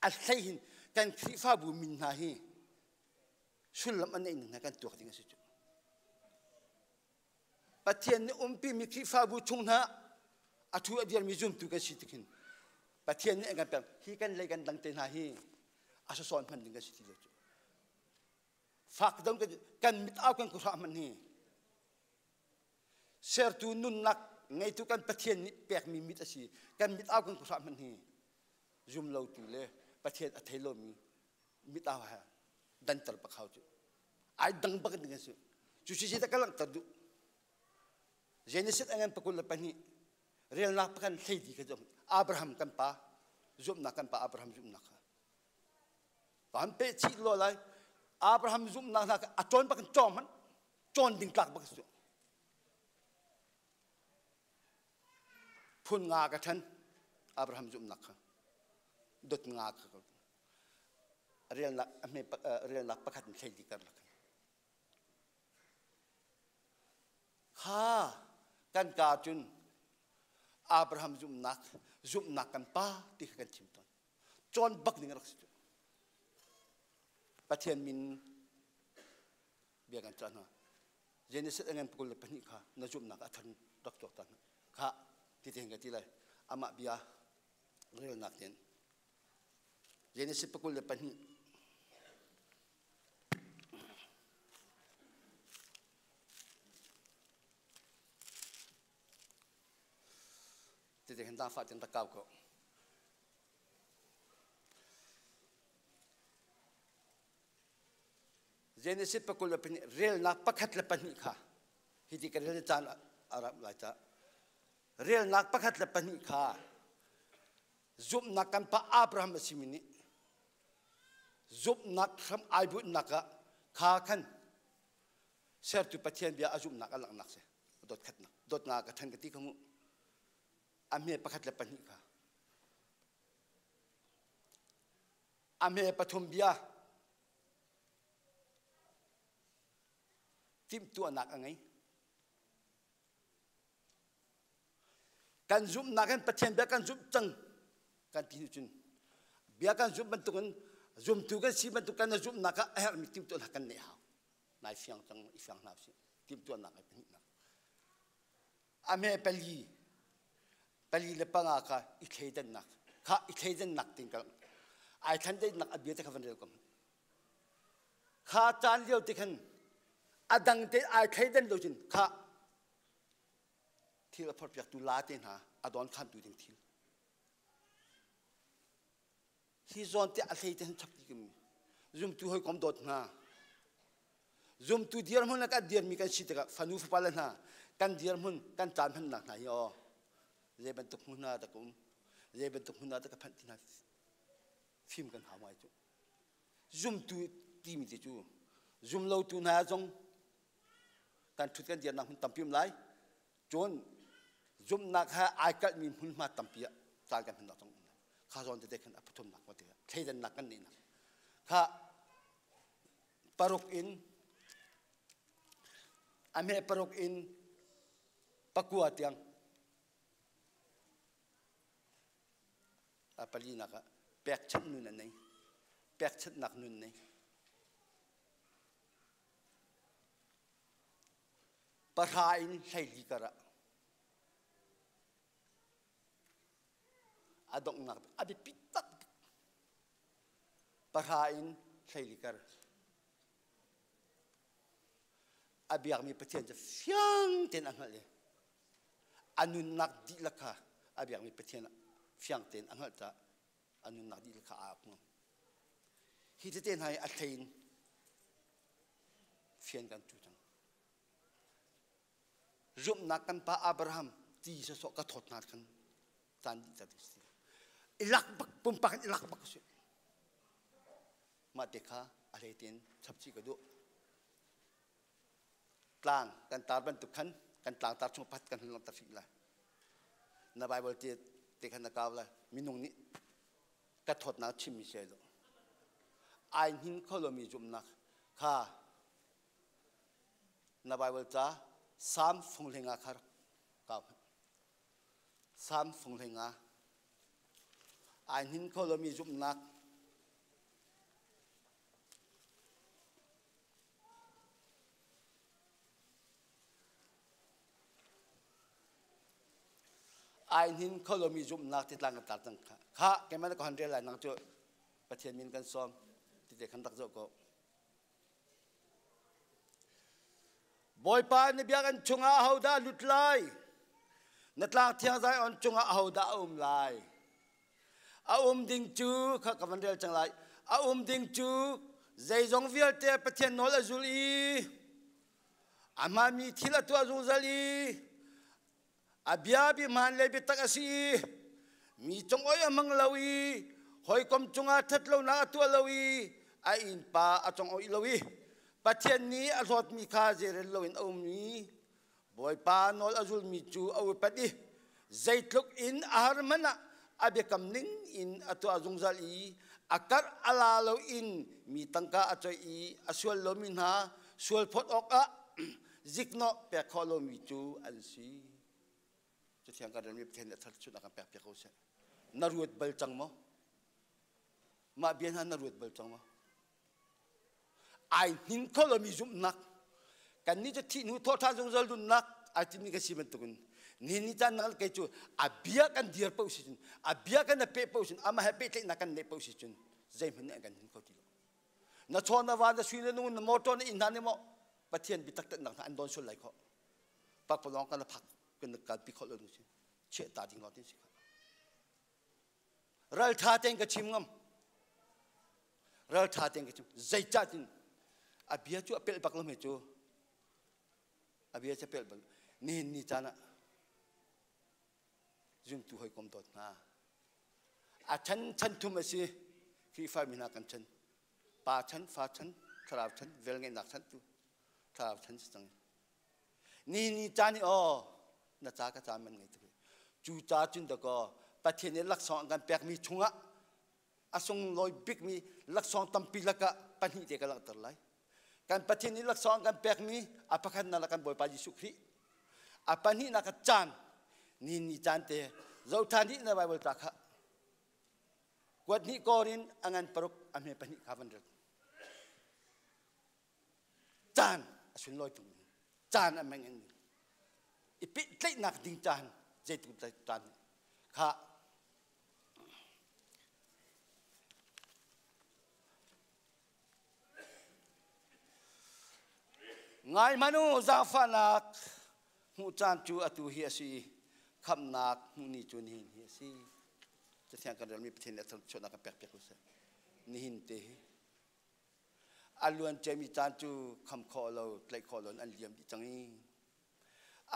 a hlei hin kan Khrihfabu min hna hi sullam an neih ning hna kan tuak ding a si cu Pathian nih umpimi Khrihfabu chung hna a thu a dirmi zumtu kan si tik hin Pathian nih an kan pek hi kan lei kan dang te hna hi a sasawn hman ding kan si ti lo cu fak dong kan mit au kan kuhrah hman hi sertu nunnak ngeitu kan Pathian nih pekmi mit a si kan mit au kan kuhrah hman hi zum lo tu le Pathian a thei lomi mit au ha danter pakhau cu ai dang bak ding a si cu si ta ka langhter duh Genesis angan pakul le pahnih relnak pakan hlei di kha zum Abraham kan pa zumhnak kan pa Abraham zumhnak kha kan pe chih lo lai Abraham zumhnak hna a cawn bak in cawng hmanh cawn ding tlak bak su phun nga ka ṭhen Abraham zumhnak kha dot nga kha relnak relnak pakhat in thlei di karlak kha kan ka cun Abraham zumhnak zumhnak kan pa ti kha kan chim tawn cawn bak ding rak si cu Pathian min bia kan cah hna Genesis angan pakul le pahnih kha na zumhnak a than rak tuak ta hna kha ti te ka ti lai amah bia relnak ten Genesis pakul le pahnih Tete hin fa ten rak kau ko. Genesis pakul le pahnih relnak pakhat le pahnih kha hi ti ka rel caan a ram lai ca relnak pakhat le pahnih kha zumhnak kan pa Abraham a simi nih zumhnak hram ai bunhnak ah kha khan sertu Pathian bia a zumhnak a langhnak si dot khatnak dotnak ka than ka ti kha mu a hme pakhat le pahnih kha a hme pathum bia timhtuahnak a ngei Kan zumhnak in Pathian bia kan zumh cang kan ti cun bia kan zumh bantukin zumtu kan si bantuk kan zumhnak ah a herhmi timhtuahnak kan neih hau. Nai fiang cang i fiang hna usih. Timhtuahnak ai pahnihnak. A hme pali pali le panga kha i thleidannak kha i thleidannak tin kal ai thlandenak a bia te kha van rel ko kha caan lio te khan a dang te ai thleidan lo cun kha thil a phorpiaktu la te hna a don khantu ding thil hi zawn te a hlei te han chap ti zumtu hawikom dawt hna zumtu dirhmun le kan dirmi kan si tikah fanu fapa le hna kan dirhmun kan caan hmannak hna hi aw zei bantuk hmun hna dak um zei bantuk hmun ah dak ka phanh ti hna fim kan hau ngai cu zumtu timi te cu zumlotu hna zong kan ṭhut kan dirnak hmun tampi um lai cun zumhnak he ai kalhmi hmunhma tampi ah caan kan hmannak zong um lai kha zawn tete khan a pathumnak ma tikah thleidannak kan neihnak kha paruk in a hme paruk in pakua tiang a palinak ah pekchanh nun a nei pekchanhnak nun nei Pahra in 14 kar ah a donghnak a biapi tak pahra in 14 kar a biakmi Pathian cu fiang tein a hngalh i a nunnak dihlak kha a biakmi Pathian fiang tein a hngalh caah a nunnak dihlak kha aa ap ngam. Hi tete hna hi a hlei in fian kan cu cang. Zumhnak kan pa Abraham ti sawsawh ka thawt hna khan caan dih ca si. Ilak bak pumpak in ilak bak si. Mah te kha a hlei tein chap chih ka duh. Tlang kan tar bantuk khan kan tlang tar chung pat kan hun langhter hrim lai. Na Bible te te khan na kau lai. Minung nih ka thawtnak chimmi si lo. Ai hnin kho lomi zumhnak kha na Bible ca Psalm fung hlenga kha kau hmanh. Psalm fung hlenga ai hnin kho lomi zumhnak Ai hnin kho lomi zumhnak ti tlang kan tar cang kha. Kha keimah na ka hon rel lai nang cu Pathian min kan sawm ti te khan rak zoh ko. Bawipa na biakinn chungah ahodah lut lai? Na tlang thiang Zion cungah ahodah a um lai? A um ding cu kha ka van rel cang lai. A um ding cu zeizong vialte Pathian nawl a zul i a hmaanmi thil a tuah zungzal i a bia bihmaan le biatak a si i mi cung oi a hmang lo i hawikom cungah ṭhat lonak a tuah lo i a innpa a cong-oih lo i Pathian nih a hlawtmi kha zeirel loin a um i Bawipa nawl a zulmi cu a upat i zeitluk in a har hmanh ah a biakam ning in a tuah zungzal i a karh a la lo in mi tangka a coih i a sual lomi hna sual phawt awkah ziknawh pek khawh lomi cu an si. Cathiang kan relmi Pathian nih a thar a kan pek piak ko seh. Na ruat bal cang maw? Mah bia hna na ruat bal cang maw? Ai hnin kho lomi zumhnak kannih cu thih hnu thawhṭhan zungzal nunnak ai timmi kan si bantukin nihin ni caan nang kei cu a bia kan dir paoh si cun a bia kan peh paoh cun amah he pehtlaihnak kan neih paoh si cun zeihmanh nih an kan hnin kho ti lo na chaw na van na sui na nung na motor na inn hna nih maw Pathian biatak tannak hna an don sual lai kho pakpalawng kan phak kan kalpi kho lo ding si chiah ta ding lawng tin si kha Ralṭha tein ka chim ngam. Ralṭha tein ka chim. Zeicah tin a bia cu a pelh bak lo me cu. A bia cu a pelh bak. Nihin ni caan ah zumtu hawikom dawt hna. A chan chan thum a si. Khrihfa mi hna kan chan. Pa chan, fa chan, thlarau chan, velngeihnak chan tu. Thlarau chan si cang. Ni ni caan i aw na ca ka caan man ngei tuk cu ca cun dakaw Pathian nih laksawng an kan pekmi chungah a sunglawi bikmi laksawng tampi lakah pahnih te ka langhter lai kan Pathian nih laksawng an kan pekmi a pakhatnak kan Bawipa Jesuh Khrih a pahnihnak ka caan ni ni caan te zohthan dih na Bible ta kha kuat hnih kawr in a ngan paruk a hme pahnih kha van rel. Caan a sunlawi tuk. Caan a meng in i pehtlaihnak ding caan zeitluk caan kha Ngai hmanh u, zaangfahnak hmuh caan cu atu hi a si, khamhnak hmuh ni cu nihin hi a si. Cathiang kan relmi Pathian nih a thluachuahnak kan pekpiak ko seh. Nihin te hi a luan ciami caan cu kham khawh lo, tlaih khawh lo in an liam dih cang i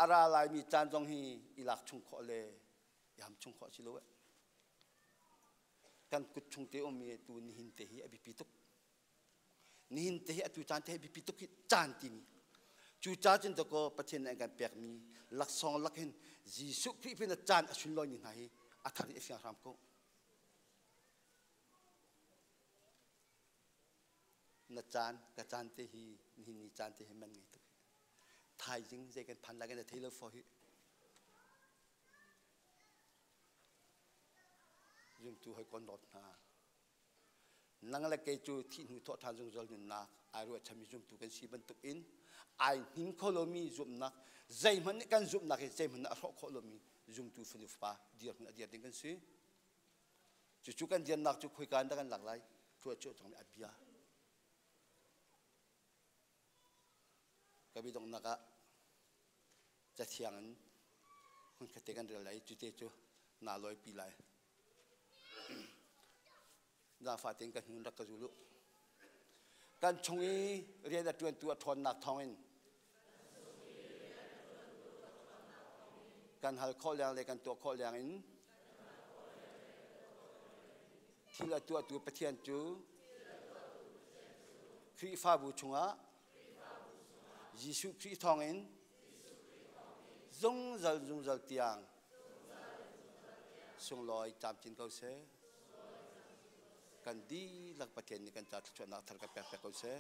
a ra laimi caan zong hi i lak chung khawh le i ham chung khawh si lo eh. Kan kut chung te ummi tu nihin te hi a biapi tuk. Nihin te hi atu caan te hi biapi tuk hi caan timi. Cu ca cun dakaw Pathian nih an kan pekmi laksawng lak hin Jesuh Khrih pin caan a sunlawi ni hna hi a thar i a fiang hram ko. Na caan ka caan te hi nihin ni caan te hi man ngei tuk. Thaizing zei kan phan lai kan thei lo fo hi. Zumtu hoi kon dawt hna. Nang le kei cu thih hnu thawh ṭhan zungzal nunnak ai ruahchanmi zumtu kan si bantuk in ai hnin kho lomi zumhnak zeihmanh nih kan zumhnak hi zeihmanh nih a hrawh khawh lomi zumtu fanu fapa dirhmun a dir ding kan si. Cucu kan dirnak cu khoika in dah kan lak lai? Thua cu cang a bia. Ka bidonghnak ah cathiang in hmunkhat te kan rel lai cu te cu naa lawipi lai. Zaangfah tein ka hnun rak ka zul u. Kan chung i rian a ṭuantu a ṭhawnnak thawngin kan hal khawh leng le kan tuah khawh leng in thil a tuahtu Pathian cu Khrihfabu chungah Jesuh Khrih thawngin zungzal zungzal tiang sunglawi camcin ko seh. Kan dihlak Pathian nih kan ca thluachuahnak thar kan pek piak ko seh.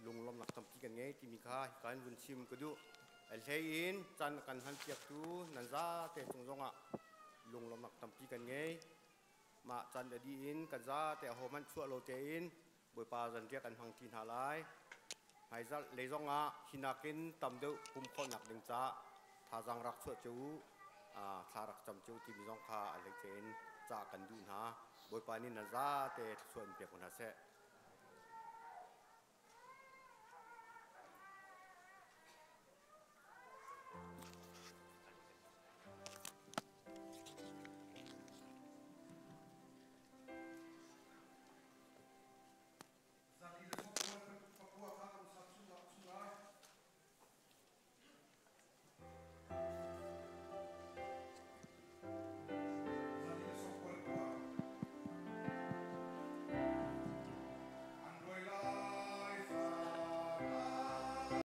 Lunglawmhnak tampi kan ngei timi kha hika in vun chim ka duh. A hlei in caan kan hman piaktu nan zate cung zongah lunglawmhnak tampi kan ngei. Mah caan a dih in kan zate aho hmanh chuah lo tein Bawipa zanriah kan hmang ṭi hna lai. Hmaizarh lei zongah hi nakin tam deuh pum khawhnak ding caah thazaang rak chuah cio u, thla rak cam cio timi zong kha a hleice in cah kan duh hna. Bawipa nih nan zate thluachuah in pe ko hna seh.